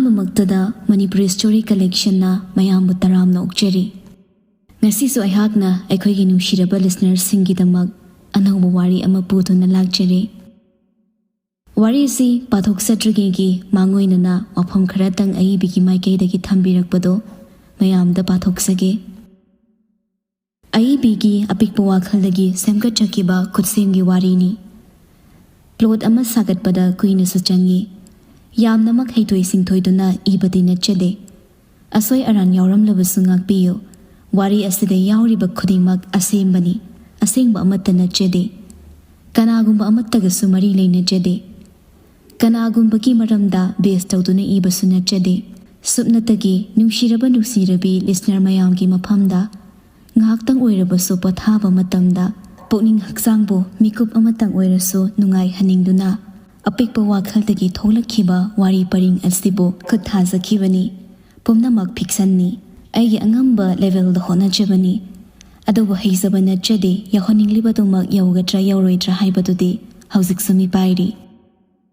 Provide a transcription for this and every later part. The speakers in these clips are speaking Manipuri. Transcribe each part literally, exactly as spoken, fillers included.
ꯑꯍꯥꯟꯕꯃꯛꯇꯗ ꯃꯅꯤꯄꯨꯔꯤ ꯁ꯭ꯇꯣꯔꯤ ꯀꯂꯦꯛꯁꯟꯅ ꯃꯌꯥꯝꯕꯨ ꯇꯔꯥꯝꯅ ꯑꯣꯛꯆꯔꯤ꯫ ꯉꯁꯤꯁꯨ ꯑꯩꯍꯥꯛꯅ ꯑꯩꯈꯣꯏꯒꯤ ꯅꯨꯡꯁꯤꯔꯕ ꯂꯤꯁꯅꯔꯁꯤꯡꯒꯤꯗꯃꯛ ꯑꯅꯧꯕ ꯋꯥꯔꯤ ꯑꯃ ꯄꯨꯗꯨꯅ ꯂꯥꯛꯆꯔꯤ꯫ ꯋꯥꯔꯤꯁꯤ ꯄꯥꯊꯣꯛꯆꯗ꯭ꯔꯤꯉꯩꯒꯤ ꯃꯥꯡꯑꯣꯏꯅꯅ ꯋꯥꯐꯝ ꯈꯔꯇꯪ ꯑꯏꯕꯤꯒꯤ ꯃꯥꯏꯀꯩꯗꯒꯤ ꯊꯝꯕꯤꯔꯛꯄꯗꯣ ꯃꯌꯥꯝꯗ ꯄꯥꯊꯣꯛꯆꯒꯦ꯫ ꯑꯏꯕꯤꯒꯤ ꯑꯄꯤꯛꯄ ꯋꯥꯈꯜꯗꯒꯤ ꯁꯦꯝꯒꯠꯆꯈꯤꯕ ꯈꯨꯠꯁꯦꯝꯒꯤ ꯋꯥꯔꯤꯅꯤ꯫ ꯄ꯭ꯂꯣꯠ ꯑꯃ ꯁꯥꯒꯠꯄꯗ ꯀꯨꯏꯅꯁꯨ ꯆꯪꯏ꯫ ꯌꯥꯝꯅꯃꯛ ꯍꯩꯊꯣꯏ ꯁꯤꯡꯊꯣꯏꯗꯨꯅ ꯏꯕꯗꯤ ꯅꯠꯆꯗꯦ꯫ ꯑꯁꯣꯏ ꯑꯔꯥꯟ ꯌꯥꯎꯔꯝꯂꯕꯁꯨ ꯉꯥꯛꯄꯤꯌꯨ꯫ ꯋꯥꯔꯤ ꯑꯁꯤꯗ ꯌꯥꯎꯔꯤꯕ ꯈꯨꯗꯤꯡꯃꯛ ꯑꯁꯦꯡꯕꯅꯤ, ꯑꯁꯦꯡꯕ ꯑꯃꯠꯇ ꯅꯠꯆꯗꯦ꯫ ꯀꯅꯥꯒꯨꯝꯕ ꯑꯃꯠꯇꯒꯁꯨ ꯃꯔꯤ ꯂꯩꯅꯖꯗꯦ꯫ ꯀꯅꯥꯒꯨꯝꯕꯒꯤ ꯃꯔꯝꯗ ꯕꯦꯁ ꯇꯧꯗꯨꯅ ꯏꯕꯁꯨ ꯅꯠꯆꯗꯦ꯫ ꯁꯨꯞꯅꯇꯒꯤ ꯅꯨꯡꯁꯤꯔꯕ ꯅꯨꯡꯁꯤꯔꯕꯤ ꯂꯤꯁꯅꯔ ꯃꯌꯥꯝꯒꯤ ꯃꯐꯝꯗ ꯉꯥꯏꯍꯥꯛꯇꯪ ꯑꯣꯏꯔꯕꯁꯨ ꯄꯣꯊꯥꯕ ꯃꯇꯝꯗ ꯄꯨꯛꯅꯤꯡ ꯍꯛꯆꯥꯡꯕꯨ ꯃꯤꯀꯨꯞ ꯑꯃꯇꯪ ꯑꯣꯏꯔꯁꯨ ꯅꯨꯡꯉꯥꯏꯍꯟꯅꯤꯡꯗꯨꯅ ꯑꯄꯤꯛꯄ ꯋꯥꯈꯜꯗꯒꯤ ꯊꯣꯛꯂꯛꯈꯤꯕ ꯋꯥꯔꯤ ꯄꯔꯤꯡ ꯑꯁꯤꯕꯨ ꯈꯨꯠ ꯊꯥꯖꯈꯤꯕꯅꯤ꯫ ꯄꯨꯝꯅꯃꯛ ꯐꯤꯛꯁꯟꯅꯤ꯫ ꯑꯩꯒꯤ ꯑꯉꯝꯕ ꯂꯦꯚꯦꯜꯗ ꯍꯣꯠꯅꯖꯕꯅꯤ꯫ ꯑꯗꯨꯕꯨ ꯍꯩꯖꯕ ꯅꯠꯆꯗꯦ, ꯌꯧꯍꯟꯅꯤꯡꯂꯤꯕꯗꯨꯃꯛ ꯌꯧꯒꯗ꯭ꯔꯥ ꯌꯧꯔꯣꯏꯗ꯭ꯔꯥ ꯍꯥꯏꯕꯗꯨꯗꯤ ꯍꯧꯖꯤꯛꯁꯨ ꯃꯤꯄꯥꯏꯔꯤ꯫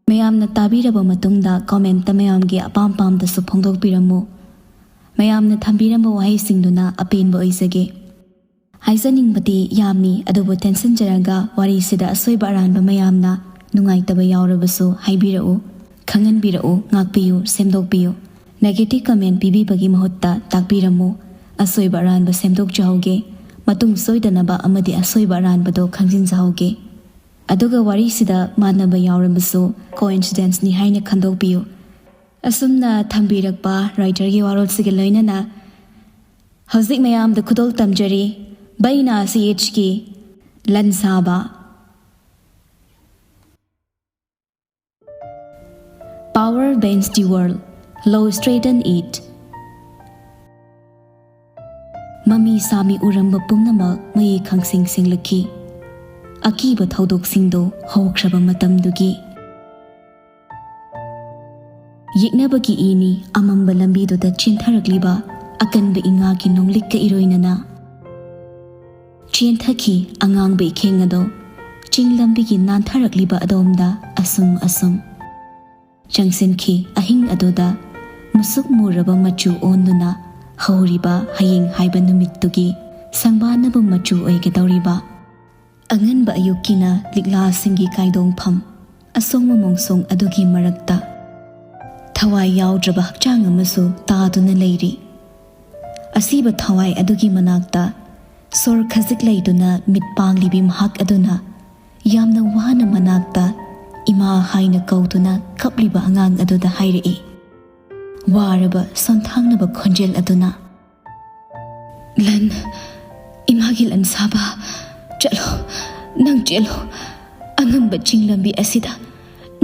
ꯃꯌꯥꯝꯅ ꯇꯥꯕꯤꯔꯕ ꯃꯇꯨꯡꯗ ꯀꯣꯃꯦꯟꯇ ꯃꯌꯥꯝꯒꯤ ꯑꯄꯥꯝ ꯄꯥꯝꯗꯁꯨ ꯐꯣꯡꯗꯣꯛꯄꯤꯔꯝꯃꯨ꯫ ꯃꯌꯥꯝꯅ ꯊꯝꯕꯤꯔꯝꯕ ꯋꯥꯍꯩꯁꯤꯡꯗꯨꯅ ꯑꯄꯦꯟꯕ ꯑꯣꯏꯖꯒꯦ꯫ ꯍꯥꯏꯖꯅꯤꯡꯕꯗꯤ ꯌꯥꯝꯃꯤ, ꯑꯗꯨꯕꯨ ꯇꯦꯟꯁꯤꯟꯖꯔꯒ ꯋꯥꯔꯤꯁꯤꯗ ꯑꯁꯣꯏꯕ ꯑꯔꯥꯟꯕ ꯃꯌꯥꯝꯅ ꯅꯨꯡꯉꯥꯏꯇꯕ ꯌꯥꯎꯔꯕꯁꯨ ꯍꯥꯏꯕꯤꯔꯛꯎ, ꯈꯪꯍꯟꯕꯤꯔꯛꯎ, ꯉꯥꯛꯄꯤꯌꯨ, ꯁꯦꯝꯗꯣꯛꯄꯤꯌꯨ꯫ ꯅꯦꯒꯦꯇꯤꯚ ꯀꯃꯦꯟ ꯄꯤꯕꯤꯕꯒꯤ ꯃꯍꯨꯠꯇ ꯇꯥꯛꯄꯤꯔꯝꯃꯨ꯫ ꯑꯁꯣꯏꯕ ꯑꯔꯥꯟꯕ ꯁꯦꯝꯗꯣꯛꯆꯍꯧꯒꯦ꯫ ꯃꯇꯨꯡ ꯁꯣꯏꯗꯅꯕ ꯑꯃꯗꯤ ꯑꯁꯣꯏꯕ ꯑꯔꯥꯟꯕꯗꯣ ꯈꯪꯖꯤꯟꯖꯍꯧꯒꯦ꯫ ꯑꯗꯨꯒ ꯋꯥꯔꯤꯁꯤꯗ ꯃꯥꯟꯅꯕ ꯌꯥꯎꯔꯕꯁꯨ ꯀꯣꯏꯟꯁꯤꯗꯦꯟꯁꯅꯤ ꯍꯥꯏꯅ ꯈꯟꯗꯣꯛꯄꯤꯌꯨ꯫ ꯑꯁꯨꯝꯅ ꯊꯝꯕꯤꯔꯛꯄ ꯔꯥꯏꯇꯔꯒꯤ ꯋꯥꯔꯣꯜꯁꯤꯒ ꯂꯣꯏꯅꯅ ꯍꯧꯖꯤꯛ ꯃꯌꯥꯝꯗ ꯈꯨꯗꯣꯜ ꯇꯝꯖꯔꯤ, ꯕꯩꯅꯥ ꯁꯤ ꯑꯦꯆꯀꯤ ꯂꯟꯁꯥꯕ꯫ Power bends the world, law straighten it. ꯃꯃꯤ ꯁꯥꯃꯤ ꯎꯔꯝꯕ ꯄꯨꯝꯅꯃꯛ ꯃꯌꯦꯛ ꯈꯪꯁꯤꯡ ꯁꯤꯡꯂꯛꯈꯤ꯫ ꯑꯀꯤꯕ ꯊꯧꯗꯣꯛꯁꯤꯡꯗꯣ ꯍꯧꯈ꯭ꯔꯕ ꯃꯇꯝꯗꯨꯒꯤ ꯌꯦꯛꯅꯕꯒꯤ ꯏꯅꯤ ꯑꯃꯝꯕ ꯂꯝꯕꯤꯗꯨꯗ ꯆꯦꯟꯊꯔꯛꯂꯤꯕ ꯑꯀꯟꯕ ꯏꯉꯥꯒꯤ ꯅꯣꯡꯂꯤꯛꯀ ꯏꯔꯣꯏꯅꯅ꯫ ꯆꯦꯟꯊꯈꯤ ꯑꯉꯥꯡꯕ ꯏꯈꯦꯡ ꯑꯗꯣ ꯆꯤꯡ ꯂꯝꯕꯤꯒꯤ ꯅꯥꯟꯊꯔꯛꯂꯤꯕ ꯑꯗꯣꯝꯗ ꯑꯁꯨꯝ ꯑꯁꯨꯝ ꯆꯪꯁꯤꯟꯈꯤ ꯑꯍꯤꯡ ꯑꯗꯨꯗ ꯃꯨꯁꯨꯛ ꯃꯨꯔꯕ ꯃꯆꯨ ꯑꯣꯟꯗꯨꯅ ꯍꯧꯔꯤꯕ ꯍꯌꯦꯡ ꯍꯥꯏꯕ ꯅꯨꯃꯤꯠꯇꯨꯒꯤ ꯁꯪꯕꯥꯟꯅꯕ ꯃꯆꯨ ꯑꯣꯏꯒꯗꯧꯔꯤꯕ ꯑꯉꯟꯕ ꯑꯌꯨꯛꯀꯤꯅ ꯂꯤꯛꯂꯥꯁꯤꯡꯒꯤ ꯀꯥꯏꯗꯣꯡꯐꯝ ꯑꯁꯣꯡꯕ ꯃꯣꯡꯁꯣꯡ ꯑꯗꯨꯒꯤ ꯃꯔꯛꯇ ꯊꯋꯥꯏ ꯌꯥꯎꯗ꯭ꯔꯕ ꯍꯛꯆꯥꯡ ꯑꯃꯁꯨ ꯇꯥꯗꯨꯅ ꯂꯩꯔꯤ꯫ ꯑꯁꯤꯕ ꯊꯋꯥꯏ ꯑꯗꯨꯒꯤ ꯃꯅꯥꯛꯇ ꯁꯣꯔ ꯈꯖꯤꯛ ꯂꯩꯗꯨꯅ ꯃꯤꯠ ꯄꯥꯡꯂꯤꯕꯤ ꯃꯍꯥꯛ ꯑꯗꯨꯅ ꯌꯥꯝꯅ ꯋꯥꯅ ꯃꯅꯥꯛꯇ "ꯏꯃꯥ" ꯍꯥꯏꯅ ꯀꯧꯗꯨꯅ ꯀꯞꯂꯤꯕ ꯑꯉꯥꯡ ꯑꯗꯨꯗ ꯍꯥꯏꯔꯛꯏ, ꯋꯥꯔꯕ ꯁꯣꯟꯊꯥꯡꯅꯕ ꯈꯣꯟꯖꯦꯜ ꯑꯗꯨꯅ꯫ "ꯂꯟ, ꯏꯃꯥꯒꯤ ꯂꯟ ꯁꯥꯕ, ꯆꯠꯂꯣ, ꯅꯪ ꯆꯦꯜꯂꯣ꯫ ꯑꯉꯝꯕ ꯆꯤꯡ ꯂꯝꯕꯤ ꯑꯁꯤꯗ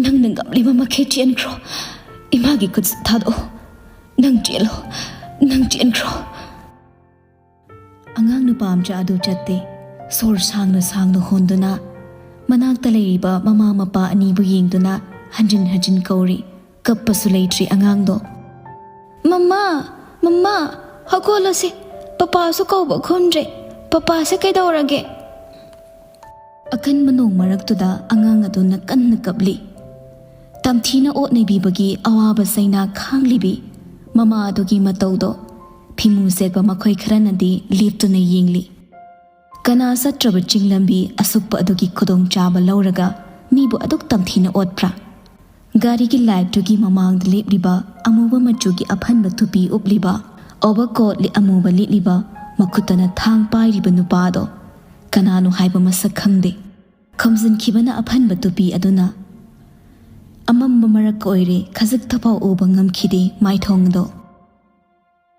ꯅꯪꯅ ꯉꯝꯂꯤꯕ ꯃꯈꯩ ꯆꯦꯟꯈ꯭ꯔꯣ꯫ ꯏꯃꯥꯒꯤ ꯈꯨꯠ ꯊꯥꯗꯣꯛꯑꯣ꯫ ꯅꯪ ꯆꯦꯜꯂꯣ, ꯅꯪ ꯆꯦꯟꯈ꯭ꯔꯣ꯫" ꯑꯉꯥꯡ ꯅꯨꯄꯥ ꯃꯆꯥ ꯑꯗꯨ ꯆꯠꯇꯦ꯫ ꯁꯣꯔ ꯁꯥꯡꯅ ꯁꯥꯡꯅ ꯍꯣꯟꯗꯨꯅ ꯃꯅꯥꯛꯇ ꯂꯩꯔꯤꯕ ꯃꯃꯥ ꯃꯄꯥ ꯑꯅꯤꯕꯨ ꯌꯦꯡꯗꯨꯅ ꯍꯟꯖꯤꯟ ꯍꯟꯖꯤꯟ ꯀꯧꯔꯤ꯫ ꯀꯞꯄꯁꯨ ꯂꯩꯇ꯭ꯔꯤ ꯑꯉꯥꯡꯗꯣ꯫ "ꯃꯃꯥ, ꯃꯃꯥ, ꯍꯧꯒꯠꯂꯁꯤ꯫ ꯄꯄꯥꯁꯨ ꯀꯧꯕ ꯈꯨꯝꯗ꯭ꯔꯦ꯫ ꯄꯄꯥꯁꯦ ꯀꯩꯗꯧꯔꯒꯦ?" ꯑꯀꯟꯕ ꯅꯣꯡ ꯃꯔꯛꯇꯨꯗ ꯑꯉꯥꯡ ꯑꯗꯨꯅ ꯀꯟꯅ ꯀꯞꯂꯤ꯫ ꯇꯝꯊꯤꯅ ꯑꯣꯠ ꯅꯩꯕꯤꯕꯒꯤ ꯑꯋꯥꯕ ꯆꯩꯅꯥ ꯈꯥꯡꯂꯤꯕꯤ ꯃꯃꯥ ꯑꯗꯨꯒꯤ ꯃꯇꯧꯗꯣ ꯐꯤꯃꯨ ꯁꯦꯠꯄ ꯃꯈꯣꯏ ꯈꯔꯅꯗꯤ ꯂꯦꯞꯇꯨꯅ ꯌꯦꯡꯂꯤ꯫ ꯀꯅꯥ ꯆꯠꯇ꯭ꯔꯕ ꯆꯤꯡ ꯂꯝꯕꯤ ꯑꯁꯨꯛꯄ ꯑꯗꯨꯒꯤ ꯈꯨꯗꯣꯡꯆꯥꯕ ꯂꯧꯔꯒ ꯃꯤꯕꯨ ꯑꯗꯨꯛ ꯇꯝꯊꯤꯅ ꯑꯣꯠꯄ꯭ꯔꯥ? ꯒꯥꯔꯤꯒꯤ ꯂꯥꯏꯠꯇꯨꯒꯤ ꯃꯃꯥꯡꯗ ꯂꯦꯞꯂꯤꯕ ꯑꯃꯨꯕ ꯃꯆꯨꯒꯤ ꯑꯐꯟꯕ ꯇꯨꯄꯤ ꯎꯞꯂꯤꯕ, ꯑꯣꯚꯔꯀꯣꯠ ꯑꯃꯨꯕ ꯂꯤꯠꯂꯤꯕ, ꯃꯈꯨꯠꯇꯅ ꯊꯥꯡ ꯄꯥꯏꯔꯤꯕ ꯅꯨꯄꯥꯗꯣ ꯀꯅꯥꯅꯣ ꯍꯥꯏꯕ ꯃꯁꯛ ꯈꯪꯗꯦ꯫ ꯈꯨꯝꯖꯤꯟꯈꯤꯕꯅ ꯑꯐꯟꯕ ꯇꯨꯄꯤ ꯑꯗꯨꯅ꯫ ꯑꯃꯝꯕ ꯃꯔꯛ ꯑꯣꯏꯔꯦ, ꯈꯖꯤꯛꯇꯐꯥꯎ ꯎꯕ ꯉꯝꯈꯤꯗꯦ ꯃꯥꯏꯊꯣꯡꯗꯣ꯫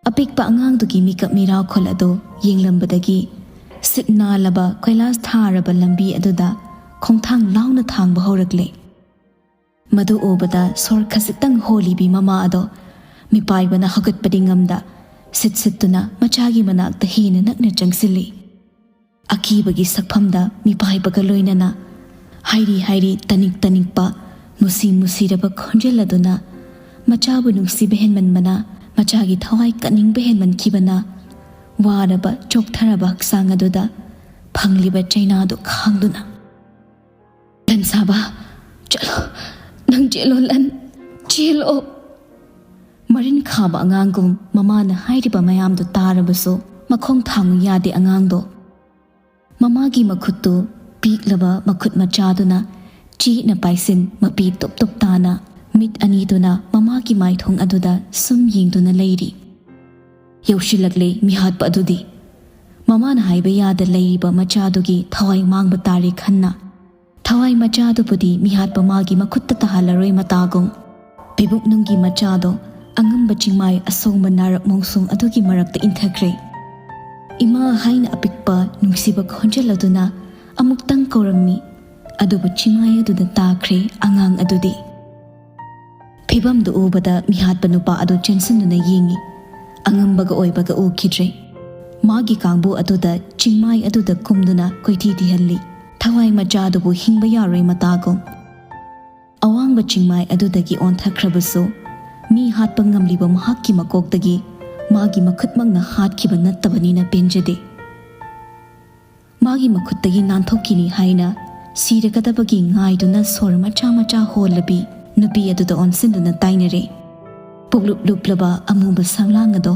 ꯑꯄꯤꯛꯄ ꯑꯉꯥꯡꯗꯨꯒꯤ ꯃꯤꯀꯞ ꯃꯤꯔꯥꯎꯈꯣꯜ ꯑꯗꯨ ꯌꯦꯡꯂꯝꯕꯗꯒꯤ ꯁꯤꯠ ꯅꯥꯜꯂꯕ ꯀꯣꯏꯂꯥꯁ ꯊꯥꯔꯕ ꯂꯝꯕꯤ ꯑꯗꯨꯗ ꯈꯣꯡꯊꯥꯡ ꯂꯥꯎꯅ ꯊꯥꯡꯕ ꯍꯧꯔꯛꯂꯦ꯫ ꯃꯗꯨ ꯎꯕꯗ ꯁꯣꯔ ꯈꯖꯤꯛꯇꯪ ꯍꯣꯜꯂꯤꯕꯤ ꯃꯃꯥ ꯑꯗꯣ ꯃꯤꯄꯥꯏꯕꯅ ꯍꯧꯒꯠꯄꯗꯤ ꯉꯝꯗ ꯁꯤꯠ ꯁꯤꯠꯇꯨꯅ ꯃꯆꯥꯒꯤ ꯃꯅꯥꯛꯇ ꯍꯦꯟꯅ ꯅꯛꯅ ꯆꯪꯁꯤꯜꯂꯤ꯫ ꯑꯀꯤꯕꯒꯤ ꯁꯛꯐꯝꯗ ꯃꯤꯄꯥꯏꯕꯒ ꯂꯣꯏꯅꯅ ꯍꯥꯏꯔꯤ ꯍꯥꯏꯔꯤ ꯇꯅꯤꯛ ꯇꯅꯤꯛꯄ ꯃꯨꯁꯤ ꯃꯨꯁꯤꯔꯕ ꯈꯣꯟꯖꯦꯜ ꯑꯗꯨꯅ ꯃꯆꯥꯕꯨ ꯅꯨꯡꯁꯤꯕ ꯍꯦꯟꯃꯟꯕꯅ, ꯃꯆꯥꯒꯤ ꯊꯋꯥꯏ ꯀꯠꯅꯤꯡꯕ ꯍꯦꯟꯃꯟꯈꯤꯕꯅ ꯋꯥꯔꯕ ꯆꯣꯛꯊꯔꯕ ꯍꯛꯆꯥꯡ ꯑꯗꯨꯗ ꯐꯪꯂꯤꯕ ꯆꯩꯅꯥꯗꯨ ꯈꯥꯡꯗꯨꯅ꯫ "ꯂꯟ ꯁꯥꯕ, ꯆꯠꯂꯣ, ꯅꯪ ꯆꯦꯜꯂꯣ ꯂꯟ, ꯆꯦꯜꯂꯣ꯫" ꯃꯔꯤꯟ ꯈꯥꯕ ꯑꯉꯥꯡꯒꯨꯝ ꯃꯃꯥꯅ ꯍꯥꯏꯔꯤꯕ ꯃꯌꯥꯝꯗꯨ ꯇꯥꯔꯕꯁꯨ ꯃꯈꯣꯡ ꯊꯥꯡꯉꯨ ꯌꯥꯗꯦ ꯑꯉꯥꯡꯗꯣ꯫ ꯃꯃꯥꯒꯤ ꯃꯈꯨꯠꯇꯨ ꯄꯤꯛꯂꯕ ꯃꯈꯨꯠ ꯃꯆꯥꯗꯨꯅ ꯆꯦꯠꯅ ꯄꯥꯏꯁꯤꯟ, ꯃꯄꯤ ꯇꯨꯞ ꯇꯨꯞ ꯇꯥꯅ ꯃꯤꯠ ꯑꯅꯤꯗꯨꯅ ꯃꯃꯥꯒꯤ ꯃꯥꯏꯊꯣꯡ ꯑꯗꯨꯗ ꯁꯨꯝ ꯌꯦꯡꯗꯨꯅ ꯂꯩꯔꯤ꯫ ꯌꯧꯁꯤꯜꯂꯛꯂꯦ ꯃꯤꯍꯥꯠꯄ ꯑꯗꯨꯗꯤ꯫ ꯃꯃꯥꯅ ꯍꯥꯏꯕ ꯌꯥꯗ ꯂꯩꯔꯤꯕ ꯃꯆꯥꯗꯨꯒꯤ ꯊꯋꯥꯏ ꯃꯥꯡꯕ ꯇꯥꯔꯦ ꯈꯟꯅ꯫ ꯊꯋꯥꯏ ꯃꯆꯥꯗꯨꯕꯨꯗꯤ ꯃꯤꯍꯥꯠꯄ ꯃꯥꯒꯤ ꯃꯈꯨꯠꯇ ꯇꯥꯍꯜꯂꯔꯣꯏ ꯃꯇꯥꯒꯨꯝ꯫ ꯄꯤꯕꯨꯛꯅꯨꯡꯒꯤ ꯃꯆꯥꯗꯣ ꯑꯉꯝꯕ ꯆꯤꯡꯃꯥꯏ ꯑꯁꯣꯡꯕ ꯅꯥꯔꯛ ꯃꯣꯡꯁꯣꯡ ꯑꯗꯨꯒꯤ ꯃꯔꯛꯇ ꯏꯟꯊꯈ꯭ꯔꯦ꯫ "ꯏꯃꯥ" ꯍꯥꯏꯅ ꯑꯄꯤꯛꯄ ꯅꯨꯡꯁꯤꯕ ꯈꯣꯟꯖꯦꯜ ꯑꯗꯨꯅ ꯑꯃꯨꯛꯇꯪ ꯀꯧꯔꯝꯃꯤ, ꯑꯗꯨꯕꯨ ꯆꯤꯡꯃꯥꯏ ꯑꯗꯨꯗ ꯇꯥꯈ꯭ꯔꯦ ꯑꯉꯥꯡ ꯑꯗꯨꯗꯤ꯫ ꯐꯤꯕꯝꯗꯨ ꯎꯕꯗ ꯃꯤꯍꯥꯠꯄ ꯅꯨꯄꯥ ꯑꯗꯨ ꯆꯦꯟꯁꯤꯟꯗꯨꯅ ꯌꯦꯡꯉꯤ꯫ ꯑꯉꯝꯕꯒ ꯑꯣꯏꯕꯒ ꯎꯈꯤꯗ꯭ꯔꯦ꯫ ꯃꯥꯒꯤ ꯀꯥꯡꯕꯨ ꯑꯗꯨꯗ ꯆꯤꯡꯃꯥꯏ ꯑꯗꯨꯗ ꯀꯨꯝꯗꯨꯅ ꯀꯣꯏꯊꯤ ꯊꯤꯍꯜꯂꯤ꯫ ꯊꯋꯥꯏ ꯃꯆꯥꯗꯨꯕꯨ ꯍꯤꯡꯕ ꯌꯥꯔꯣꯏ ꯃꯇꯥꯒꯨꯝ꯫ ꯑꯋꯥꯡꯕ ꯆꯤꯡꯃꯥꯏ ꯑꯗꯨꯗꯒꯤ ꯑꯣꯟꯊꯈ꯭ꯔꯕꯁꯨ ꯃꯤ ꯍꯥꯠꯄ ꯉꯝꯂꯤꯕ ꯃꯍꯥꯛꯀꯤ ꯃꯀꯣꯛꯇꯒꯤ ꯃꯥꯒꯤ ꯃꯈꯨꯠꯃꯛꯅ ꯍꯥꯠꯈꯤꯕ ꯅꯠꯇꯕꯅꯤꯅ ꯄꯦꯟꯖꯗꯦ꯫ ꯃꯥꯒꯤ ꯃꯈꯨꯠꯇꯒꯤ ꯅꯥꯟꯊꯣꯛꯈꯤꯅꯤ ꯍꯥꯏꯅ ꯁꯤꯔꯒꯗꯕꯒꯤ ꯉꯥꯏꯗꯨꯅ ꯁꯣꯔ ꯃꯆꯥ ꯃꯆꯥ ꯍꯣꯜꯂꯕꯤ ꯅꯨꯄꯤ ꯑꯗꯨꯗ ꯑꯣꯟꯁꯤꯟꯗꯨꯅ ꯇꯥꯏꯅꯔꯦ꯫ ꯄꯨꯛꯂꯨꯞ ꯂꯨꯞꯂꯕ ꯑꯃꯨꯕ ꯁꯝꯂꯥꯡ ꯑꯗꯣ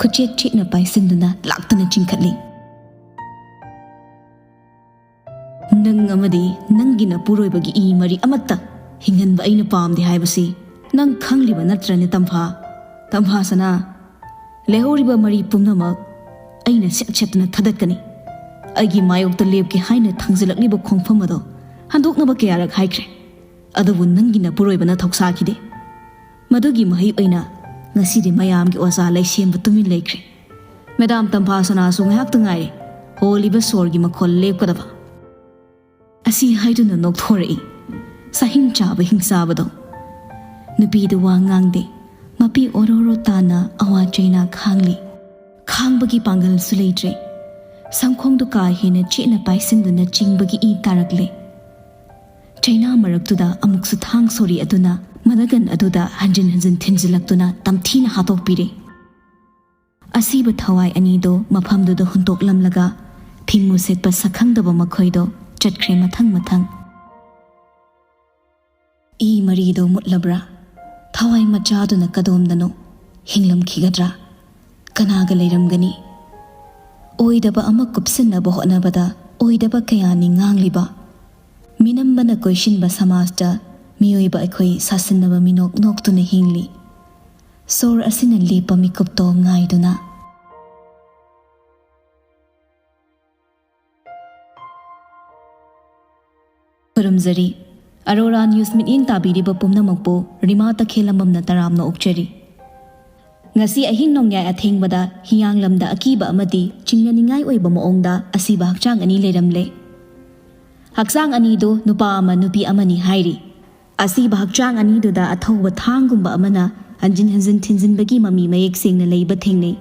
ꯈꯨꯆꯦꯛ ꯆꯦꯠꯅ ꯄꯥꯏꯁꯤꯟꯗꯨꯅ ꯂꯥꯛꯇꯨꯅ ꯆꯤꯡꯈꯠꯂꯤ꯫ "ꯅꯪ ꯑꯃꯗꯤ ꯅꯪꯒꯤ ꯅꯄꯨꯔꯣꯏꯕꯒꯤ ꯏ ꯃꯔꯤ ꯑꯃꯠꯇ ꯍꯤꯡꯍꯟꯕ ꯑꯩꯅ ꯄꯥꯝꯗꯦ ꯍꯥꯏꯕꯁꯤ ꯅꯪ ꯈꯪꯂꯤꯕ ꯅꯠꯇ꯭ꯔꯅꯦ, ꯇꯝꯐꯥ? ꯇꯝꯐꯥ ꯁꯅꯥ, ꯂꯩꯍꯧꯔꯤꯕ ꯃꯔꯤ ꯄꯨꯝꯅꯃꯛ ꯑꯩꯅ ꯁꯦꯠ ꯁꯦꯠꯇꯨꯅ ꯊꯥꯗꯠꯀꯅꯤ꯫ ꯑꯩꯒꯤ ꯃꯥꯌꯣꯛꯇ ꯂꯦꯞꯀꯦ ꯍꯥꯏꯅ ꯊꯥꯡꯖꯤꯜꯂꯛꯂꯤꯕ ꯈꯣꯡꯐꯝ ꯑꯗꯣ ꯍꯟꯗꯣꯛꯅꯕ ꯀꯌꯥꯔꯛ ꯍꯥꯏꯈ꯭ꯔꯦ, ꯑꯗꯨꯕꯨ ꯅꯪꯒꯤ ꯅꯄꯨꯔꯣꯏꯕꯅ ꯊꯧꯁꯥꯈꯤꯗꯦ꯫ ꯃꯗꯨꯒꯤ ꯃꯍꯩ ꯑꯣꯏꯅ ꯉꯁꯤꯗꯤ ꯃꯌꯥꯝꯒꯤ ꯑꯣꯖꯥ ꯂꯩꯁꯦꯝꯕ ꯇꯨꯃꯤꯟ ꯂꯩꯈ꯭ꯔꯦ꯫ ꯃꯦꯗꯥꯝ ꯇꯝꯐꯥ ꯁꯅꯥꯁꯨ ꯉꯥꯏꯍꯥꯛꯇ ꯉꯥꯏꯔꯦ ꯍꯣꯜꯂꯤꯕ ꯁꯣꯔꯒꯤ ꯃꯈꯣꯜ ꯂꯦꯞꯀꯗꯕ꯫" ꯑꯁꯤ ꯍꯥꯏꯗꯨꯅ ꯅꯣꯛꯊꯣꯔꯛꯏ꯫ ꯁꯥꯍꯤꯡ ꯆꯥꯕ ꯍꯤꯡꯆꯥꯕꯗꯣ꯫ ꯅꯨꯄꯤꯗꯨ ꯋꯥ ꯉꯥꯡꯗꯦ꯫ ꯃꯄꯤ ꯑꯣꯔꯣꯔꯣ ꯇꯥꯅ ꯑꯋꯥ ꯆꯩꯅꯥ ꯈꯥꯡꯂꯤ꯫ ꯈꯥꯡꯕꯒꯤ ꯄꯥꯡꯒꯜꯁꯨ ꯂꯩꯇ꯭ꯔꯦ꯫ ꯁꯝꯈꯣꯡꯗꯨ ꯀꯥ ꯍꯦꯟꯅ ꯆꯦꯠꯅ ꯄꯥꯏꯁꯤꯟꯗꯨꯅ ꯆꯤꯡꯕꯒꯤ ꯏ ꯇꯥꯔꯛꯂꯦ꯫ ꯆꯩꯅꯥ ꯃꯔꯛꯇꯨꯗ ꯑꯃꯨꯛꯁꯨ ꯊꯥꯡ ꯁꯣꯔꯤ ꯑꯗꯨꯅ ꯃꯅꯒꯟ ꯑꯗꯨꯗ ꯍꯟꯖꯤꯟ ꯍꯟꯖꯤꯟ ꯊꯤꯟꯖꯤꯜꯂꯛꯇꯨꯅ ꯇꯝꯊꯤꯅ ꯍꯥꯠꯇꯣꯛꯄꯤꯔꯦ꯫ ꯑꯁꯤꯕ ꯊꯋꯥꯏ ꯑꯅꯤꯗꯣ ꯃꯐꯝꯗꯨꯗ ꯍꯨꯟꯇꯣꯛꯂꯝꯂꯒ ꯐꯤꯡꯉꯨ ꯁꯦꯠꯄ ꯁꯛꯈꯪꯗꯕ ꯃꯈꯣꯏꯗꯣ ꯆꯠꯈ꯭ꯔꯦ ꯃꯊꯪ ꯃꯊꯪ꯫ ꯏ ꯃꯔꯤꯗꯣ ꯃꯨꯠꯂꯕ꯭ꯔꯥ? ꯊꯋꯥꯏ ꯃꯆꯥꯗꯨꯅ ꯀꯗꯣꯝꯗꯅꯣ ꯍꯤꯡꯂꯝꯈꯤꯒꯗ꯭ꯔꯥ? ꯀꯅꯥꯒ ꯂꯩꯔꯝꯒꯅꯤ? ꯑꯣꯏꯗꯕ ꯑꯃ ꯀꯨꯞꯁꯤꯟꯅꯕ ꯍꯣꯠꯅꯕꯗ ꯑꯣꯏꯗꯕ ꯀꯌꯥꯅꯤ ꯉꯥꯡꯂꯤꯕ꯫ ꯃꯤꯅꯝꯕꯅ ꯀꯣꯏꯁꯤꯟꯕ ꯁꯃꯥꯖꯇ ꯃꯤꯑꯣꯏꯕ ꯑꯩꯈꯣꯏ ꯁꯥꯁꯤꯟꯅꯕ ꯃꯤꯅꯣꯛ ꯅꯣꯛꯇꯨꯅ ꯍꯤꯡꯂꯤ꯫ ꯁꯣꯔ ꯑꯁꯤꯅ ꯂꯦꯞꯄ ꯃꯤꯀꯨꯞꯇꯣ ꯉꯥꯏꯗꯨꯅ꯫ ꯈꯨꯔꯨꯝꯖꯔꯤ꯫ ꯑꯔꯣꯔꯥ ꯅ꯭ꯌꯨꯁ ꯃꯤꯠꯌꯦꯡ ꯇꯥꯕꯤꯔꯤꯕ ꯄꯨꯝꯅꯃꯛꯄꯨ ꯔꯤꯃꯥ ꯇꯈꯦꯜꯂꯝꯕꯝꯅ ꯇꯔꯥꯝꯅ ꯑꯣꯛꯆꯔꯤ꯫ ꯉꯁꯤ ꯑꯍꯤꯡ ꯅꯣꯡꯌꯥꯏ ꯑꯊꯦꯡꯕꯗ ꯍꯤꯌꯥꯡꯂꯝꯗ ꯑꯀꯤꯕ ꯑꯃꯗꯤ ꯆꯤꯡꯅꯅꯤꯡꯉꯥꯏ ꯑꯣꯏꯕ ꯃꯑꯣꯡꯗ ꯑꯁꯤꯕ ꯍꯛꯆꯥꯡ ꯑꯅꯤ ꯂꯩꯔꯝꯂꯦ꯫ ꯍꯛꯆꯥꯡ ꯑꯅꯤꯗꯨ ꯅꯨꯄꯥ ꯑꯃ ꯅꯨꯄꯤ ꯑꯃꯅꯤ ꯍꯥꯏꯔꯤ꯫ ꯑꯁꯤꯕ ꯍꯛꯆꯥꯡ ꯑꯅꯤꯗꯨꯗ ꯑꯊꯧꯕ ꯊꯥꯡꯒꯨꯝꯕ ꯑꯃꯅ ꯍꯟꯖꯤꯟ ꯍꯟꯖꯤꯟ ꯊꯤꯟꯖꯤꯟꯕꯒꯤ ꯃꯃꯤ ꯃꯌꯦꯛ ꯁꯦꯡꯅ ꯂꯩꯕ ꯊꯦꯡꯅꯩ꯫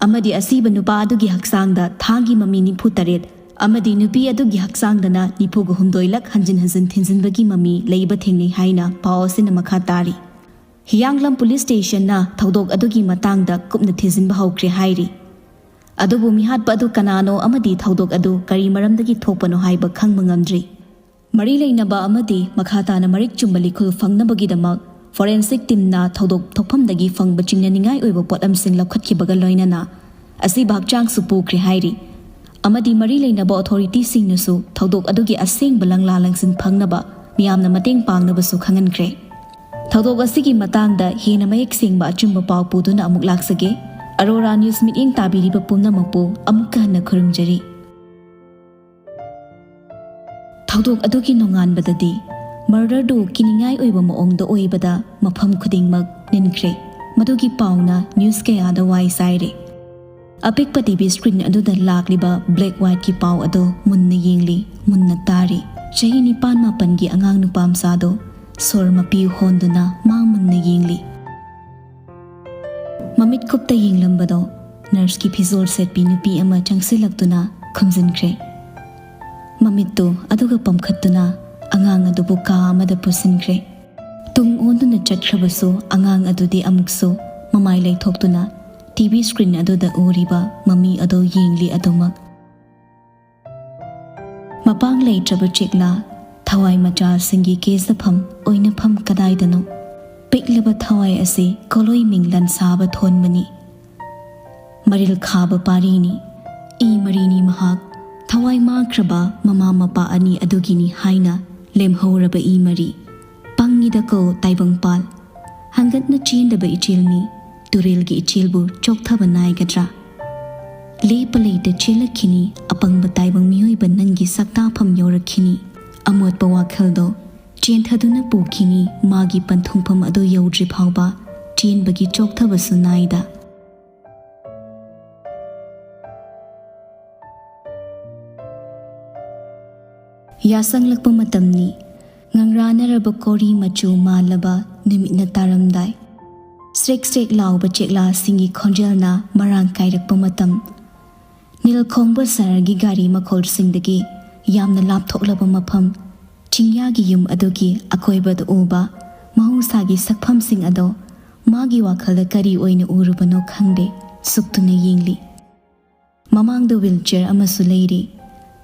ꯑꯃꯗꯤ ꯑꯁꯤꯕ ꯅꯨꯄꯥ ꯑꯗꯨꯒꯤ ꯍꯛꯆꯥꯡꯗ ꯊꯥꯡꯒꯤ ꯃꯃꯤ ꯅꯤꯐꯨ ꯇꯔꯦꯠ ꯑꯃꯗꯤ ꯅꯨꯄꯤ ꯑꯗꯨꯒꯤ ꯍꯛꯆꯥꯡꯗꯅ ꯅꯤꯐꯨꯒ ꯍꯨꯝꯗꯣꯏ ꯂꯛ ꯍꯟꯖꯤꯟ ꯍꯟꯖꯤꯟ ꯊꯤꯟꯖꯤꯟꯕꯒꯤ ꯃꯃꯤ ꯂꯩꯕ ꯊꯦꯡꯅꯩ ꯍꯥꯏꯅ ꯄꯥꯎ ꯑꯁꯤꯅ ꯃꯈꯥ ꯇꯥꯔꯤ꯫ ꯍꯤꯌꯥꯡꯂꯝ ꯄꯨꯂꯤꯁ ꯁ꯭ꯇꯦꯁꯟꯅ ꯊꯧꯗꯣꯛ ꯑꯗꯨꯒꯤ ꯃꯇꯥꯡꯗ ꯀꯨꯞꯅ ꯊꯤꯖꯤꯟꯕ ꯍꯧꯈ꯭ꯔꯦ ꯍꯥꯏꯔꯤ꯫ ꯑꯗꯨꯕꯨ ꯃꯤꯍꯥꯠꯄ ꯑꯗꯨ ꯀꯅꯥꯅꯣ ꯑꯃꯗꯤ ꯊꯧꯗꯣꯛ ꯑꯗꯨ ꯀꯔꯤ ꯃꯔꯝꯗꯒꯤ ꯊꯣꯛꯄꯅꯣ ꯍꯥꯏꯕ ꯈꯪꯕ ꯉꯝꯗ꯭ꯔꯤ꯫ ꯃꯔꯤ ꯂꯩꯅꯕ ꯑꯃꯗꯤ ꯃꯈꯥ ꯇꯥꯅ ꯃꯔꯤꯛ ꯆꯨꯝꯕ ꯂꯤꯈꯨꯜ ꯐꯪꯅꯕꯒꯤꯗꯃꯛ ꯐꯣꯔꯦꯟꯁꯤꯛ ꯇꯤꯝꯅ ꯊꯧꯗꯣꯛ ꯊꯣꯛꯐꯝꯗꯒꯤ ꯐꯪꯕ ꯆꯤꯡꯅꯅꯤꯡꯉꯥꯏ ꯑꯣꯏꯕ ꯄꯣꯠꯂꯝꯁꯤꯡ ꯂꯧꯈꯠꯈꯤꯕꯒ ꯂꯣꯏꯅꯅ ꯑꯁꯤꯕ ꯍꯛꯆꯥꯡꯁꯨ ꯄꯨꯈ꯭ꯔꯦ ꯍꯥꯏꯔꯤ꯫ ꯑꯃꯗꯤ ꯃꯔꯤ ꯂꯩꯅꯕ ꯑꯣꯊꯣꯔꯤꯇꯤꯁꯤꯡꯅꯁꯨ ꯊꯧꯗꯣꯛ ꯑꯗꯨꯒꯤ ꯑꯁꯦꯡꯕ ꯂꯪꯂꯥ ꯂꯪꯁꯤꯟ ꯐꯪꯅꯕ ꯃꯤꯌꯥꯝꯅ ꯃꯇꯦꯡ ꯄꯥꯡꯅꯕꯁꯨ ꯈꯪꯍꯟꯈ꯭ꯔꯦ꯫ ꯊꯧꯗꯣꯛ ꯑꯁꯤꯒꯤ ꯃꯇꯥꯡꯗ ꯍꯦꯟꯅ ꯃꯌꯦꯛ ꯁꯦꯡꯕ ꯑꯆꯨꯝꯕ ꯄꯥꯎ ꯄꯨꯗꯨꯅ ꯑꯃꯨꯛ ꯂꯥꯛꯆꯒꯦ꯫ ꯑꯔꯣꯔꯥ ꯅ꯭ꯌꯨꯁ ꯃꯤꯠꯌꯦꯡ ꯇꯥꯕꯤꯔꯤꯕ ꯄꯨꯝꯅꯃꯛꯄꯨ ꯑꯃꯨꯛꯀ ꯍꯟꯅ ꯈꯨꯔꯨꯝꯖꯔꯤ꯫ ꯊꯧꯗꯣꯛ ꯑꯗꯨꯒꯤ ꯅꯣꯡꯉꯥꯟꯕꯗꯗꯤ ꯃꯔꯗꯔꯗꯨ ꯀꯤꯅꯤꯡꯉꯥꯏ ꯑꯣꯏꯕ ꯃꯑꯣꯡꯗ ꯑꯣꯏꯕꯗ ꯃꯐꯝ ꯈꯨꯗꯤꯡꯃꯛ ꯅꯤꯟꯈ꯭ꯔꯦ꯫ ꯃꯗꯨꯒꯤ ꯄꯥꯎꯅ ꯅ꯭ꯌꯨꯁ ꯀꯌꯥꯗ ꯋꯥꯏ ꯆꯥꯏꯔꯦ꯫ ꯑꯄꯤꯛꯄ ꯇꯤ ꯚꯤ ꯁ꯭ꯀ꯭ꯔꯤꯟ ꯑꯗꯨꯗ ꯂꯥꯛꯂꯤꯕ ꯕ꯭ꯂꯦꯛ ꯋꯥꯏꯠꯀꯤ ꯄꯥꯎ ꯑꯗꯨ ꯃꯨꯟꯅ ꯌꯦꯡꯂꯤ, ꯃꯨꯟꯅ ꯇꯥꯔꯤ꯫ ꯆꯍꯤ ꯅꯤꯄꯥꯟ ꯃꯥꯄꯟꯒꯤ ꯑꯉꯥꯡ ꯅꯨꯄꯥ ꯃꯆꯥꯗꯨ ꯁꯣꯔ ꯃꯄꯤ ꯍꯣꯟꯗꯨꯅ ꯃꯥ ꯃꯨꯟꯅ ꯌꯦꯡꯂꯤ꯫ ꯃꯃꯤꯠ ꯀꯨꯞꯇ ꯌꯦꯡꯂꯝꯕꯗꯣ ꯅꯔꯁꯀꯤ ꯐꯤꯖꯣꯜ ꯁꯦꯠꯄꯤ ꯅꯨꯄꯤ ꯑꯃ ꯆꯪꯁꯤꯜꯂꯛꯇꯨꯅ ꯈꯨꯝꯖꯤꯟꯈ꯭ꯔꯦ꯫ ꯃꯃꯤꯠꯇꯨ ꯑꯗꯨꯒ ꯄꯝꯈꯠꯇꯨꯅ ꯑꯉꯥꯡ ꯑꯗꯨꯕꯨ ꯀꯥ ꯑꯃꯗ ꯄꯨꯁꯤꯟꯈ꯭ꯔꯦ꯫ ꯇꯨꯡ ꯑꯣꯟꯗꯨꯅ ꯆꯠꯈ꯭ꯔꯕꯁꯨ ꯑꯉꯥꯡ ꯑꯗꯨꯗꯤ ꯑꯃꯨꯛꯁꯨ ꯃꯃꯥꯏ ꯂꯩꯊꯣꯛꯇꯨꯅ ꯇꯤ ꯚꯤ ꯁ꯭ꯀ꯭ꯔꯤꯟ ꯑꯗꯨꯗ ꯎꯔꯤꯕ ꯃꯃꯤ ꯑꯗꯨ ꯌꯦꯡꯂꯤ ꯑꯗꯨꯃꯛ꯫ ꯃꯄꯥꯡ ꯂꯩꯇ꯭ꯔꯕ ꯆꯦꯛꯂꯥ, ꯊꯋꯥꯏ ꯃꯆꯥꯁꯤꯡꯒꯤ ꯀꯦꯖꯐꯝ, ꯑꯣꯏꯅꯐꯝ ꯀꯗꯥꯏꯗꯅꯣ? ꯄꯤꯛꯂꯕ ꯊꯋꯥꯏ ꯑꯁꯤ ꯀꯣꯂꯣꯏ ꯃꯤꯡꯂꯟ ꯁꯥꯕ ꯊꯣꯟꯕꯅꯤ꯫ ꯃꯔꯤꯜ ꯈꯥꯕ ꯄꯥꯔꯤꯅꯤ꯫ ꯏ ꯃꯔꯤꯅꯤ ꯃꯍꯥꯛ꯫ ꯊꯋꯥꯏ ꯃꯥꯡꯈ꯭ꯔꯕ ꯃꯃꯥ ꯃꯄꯥ ꯑꯅꯤ ꯑꯗꯨꯒꯤꯅꯤ ꯍꯥꯏꯅ ꯂꯦꯝꯍꯧꯔꯕ ꯏ ꯃꯔꯤ꯫ ꯄꯪꯉꯤꯗꯀꯣ ꯇꯥꯏꯕꯪꯄꯥꯜ꯫ ꯍꯪꯒꯠꯅ ꯆꯦꯟꯗꯕ ꯏꯆꯦꯜꯅꯤ꯫ ꯇꯨꯔꯦꯜꯒꯤ ꯏꯆꯦꯜꯕꯨ ꯆꯣꯛꯊꯕ ꯅꯥꯏꯒꯗ꯭ꯔꯥ? ꯂꯦꯞꯄ ꯂꯩꯇ ꯆꯦꯜꯂꯛꯈꯤꯅꯤ꯫ ꯑꯄꯪꯕ ꯇꯥꯏꯕꯪ ꯃꯤꯑꯣꯏꯕ ꯅꯪꯒꯤ ꯁꯛꯇꯥꯐꯝ ꯌꯧꯔꯛꯈꯤꯅꯤ꯫ ꯑꯃꯣꯠꯄ ꯋꯥꯈꯜꯗꯣ ꯆꯦꯟꯊꯗꯨꯅ ꯄꯨꯈꯤꯅꯤ꯫ ꯃꯥꯒꯤ ꯄꯟꯊꯨꯡꯐꯝ ꯑꯗꯨ ꯌꯧꯗ꯭ꯔꯤ ꯐꯥꯎꯕ ꯆꯦꯟꯕꯒꯤ ꯆꯣꯛꯊꯕꯁꯨ ꯅꯥꯏꯗ꯫ ꯌꯥꯁꯪꯂꯛꯄ ꯃꯇꯝꯅꯤ꯫ ꯉꯪꯔꯥꯅꯔꯕ ꯀꯣꯔꯤ ꯃꯆꯨ ꯃꯥꯜꯂꯕ ꯅꯨꯃꯤꯠꯅ ꯇꯥꯔꯝꯗꯥꯏ꯫ ꯁ꯭ꯔꯦꯛ ꯁ꯭ꯔꯦꯛ ꯂꯥꯎꯕ ꯆꯦꯛꯂꯥꯁꯤꯡꯒꯤ ꯈꯣꯟꯖꯦꯜꯅ ꯃꯔꯥꯡ ꯀꯥꯏꯔꯛꯄ ꯃꯇꯝ꯫ ꯅꯤꯜ ꯈꯣꯡꯕ ꯁꯍꯔꯒꯤ ꯒꯥꯔꯤ ꯃꯈꯣꯜꯁꯤꯡꯗꯒꯤ ꯌꯥꯝꯅ ꯂꯥꯞꯊꯣꯛꯂꯕ ꯃꯐꯝ꯫ ꯆꯤꯡꯌꯥꯒꯤ ꯌꯨꯝ ꯑꯗꯨꯒꯤ ꯑꯀꯣꯏꯕꯗ ꯎꯕ ꯃꯍꯧꯁꯥꯒꯤ ꯁꯛꯐꯝꯁꯤꯡ ꯑꯗꯣ ꯃꯥꯒꯤ ꯋꯥꯈꯜꯗ ꯀꯔꯤ ꯑꯣꯏꯅ ꯎꯔꯨꯕꯅꯣ ꯈꯪꯗꯦ, ꯁꯨꯛꯇꯨꯅ ꯌꯦꯡꯂꯤ꯫ ꯃꯃꯥꯡꯗ ꯋꯤꯜꯆꯤꯌꯔ ꯑꯃꯁꯨ ꯂꯩꯔꯤ꯫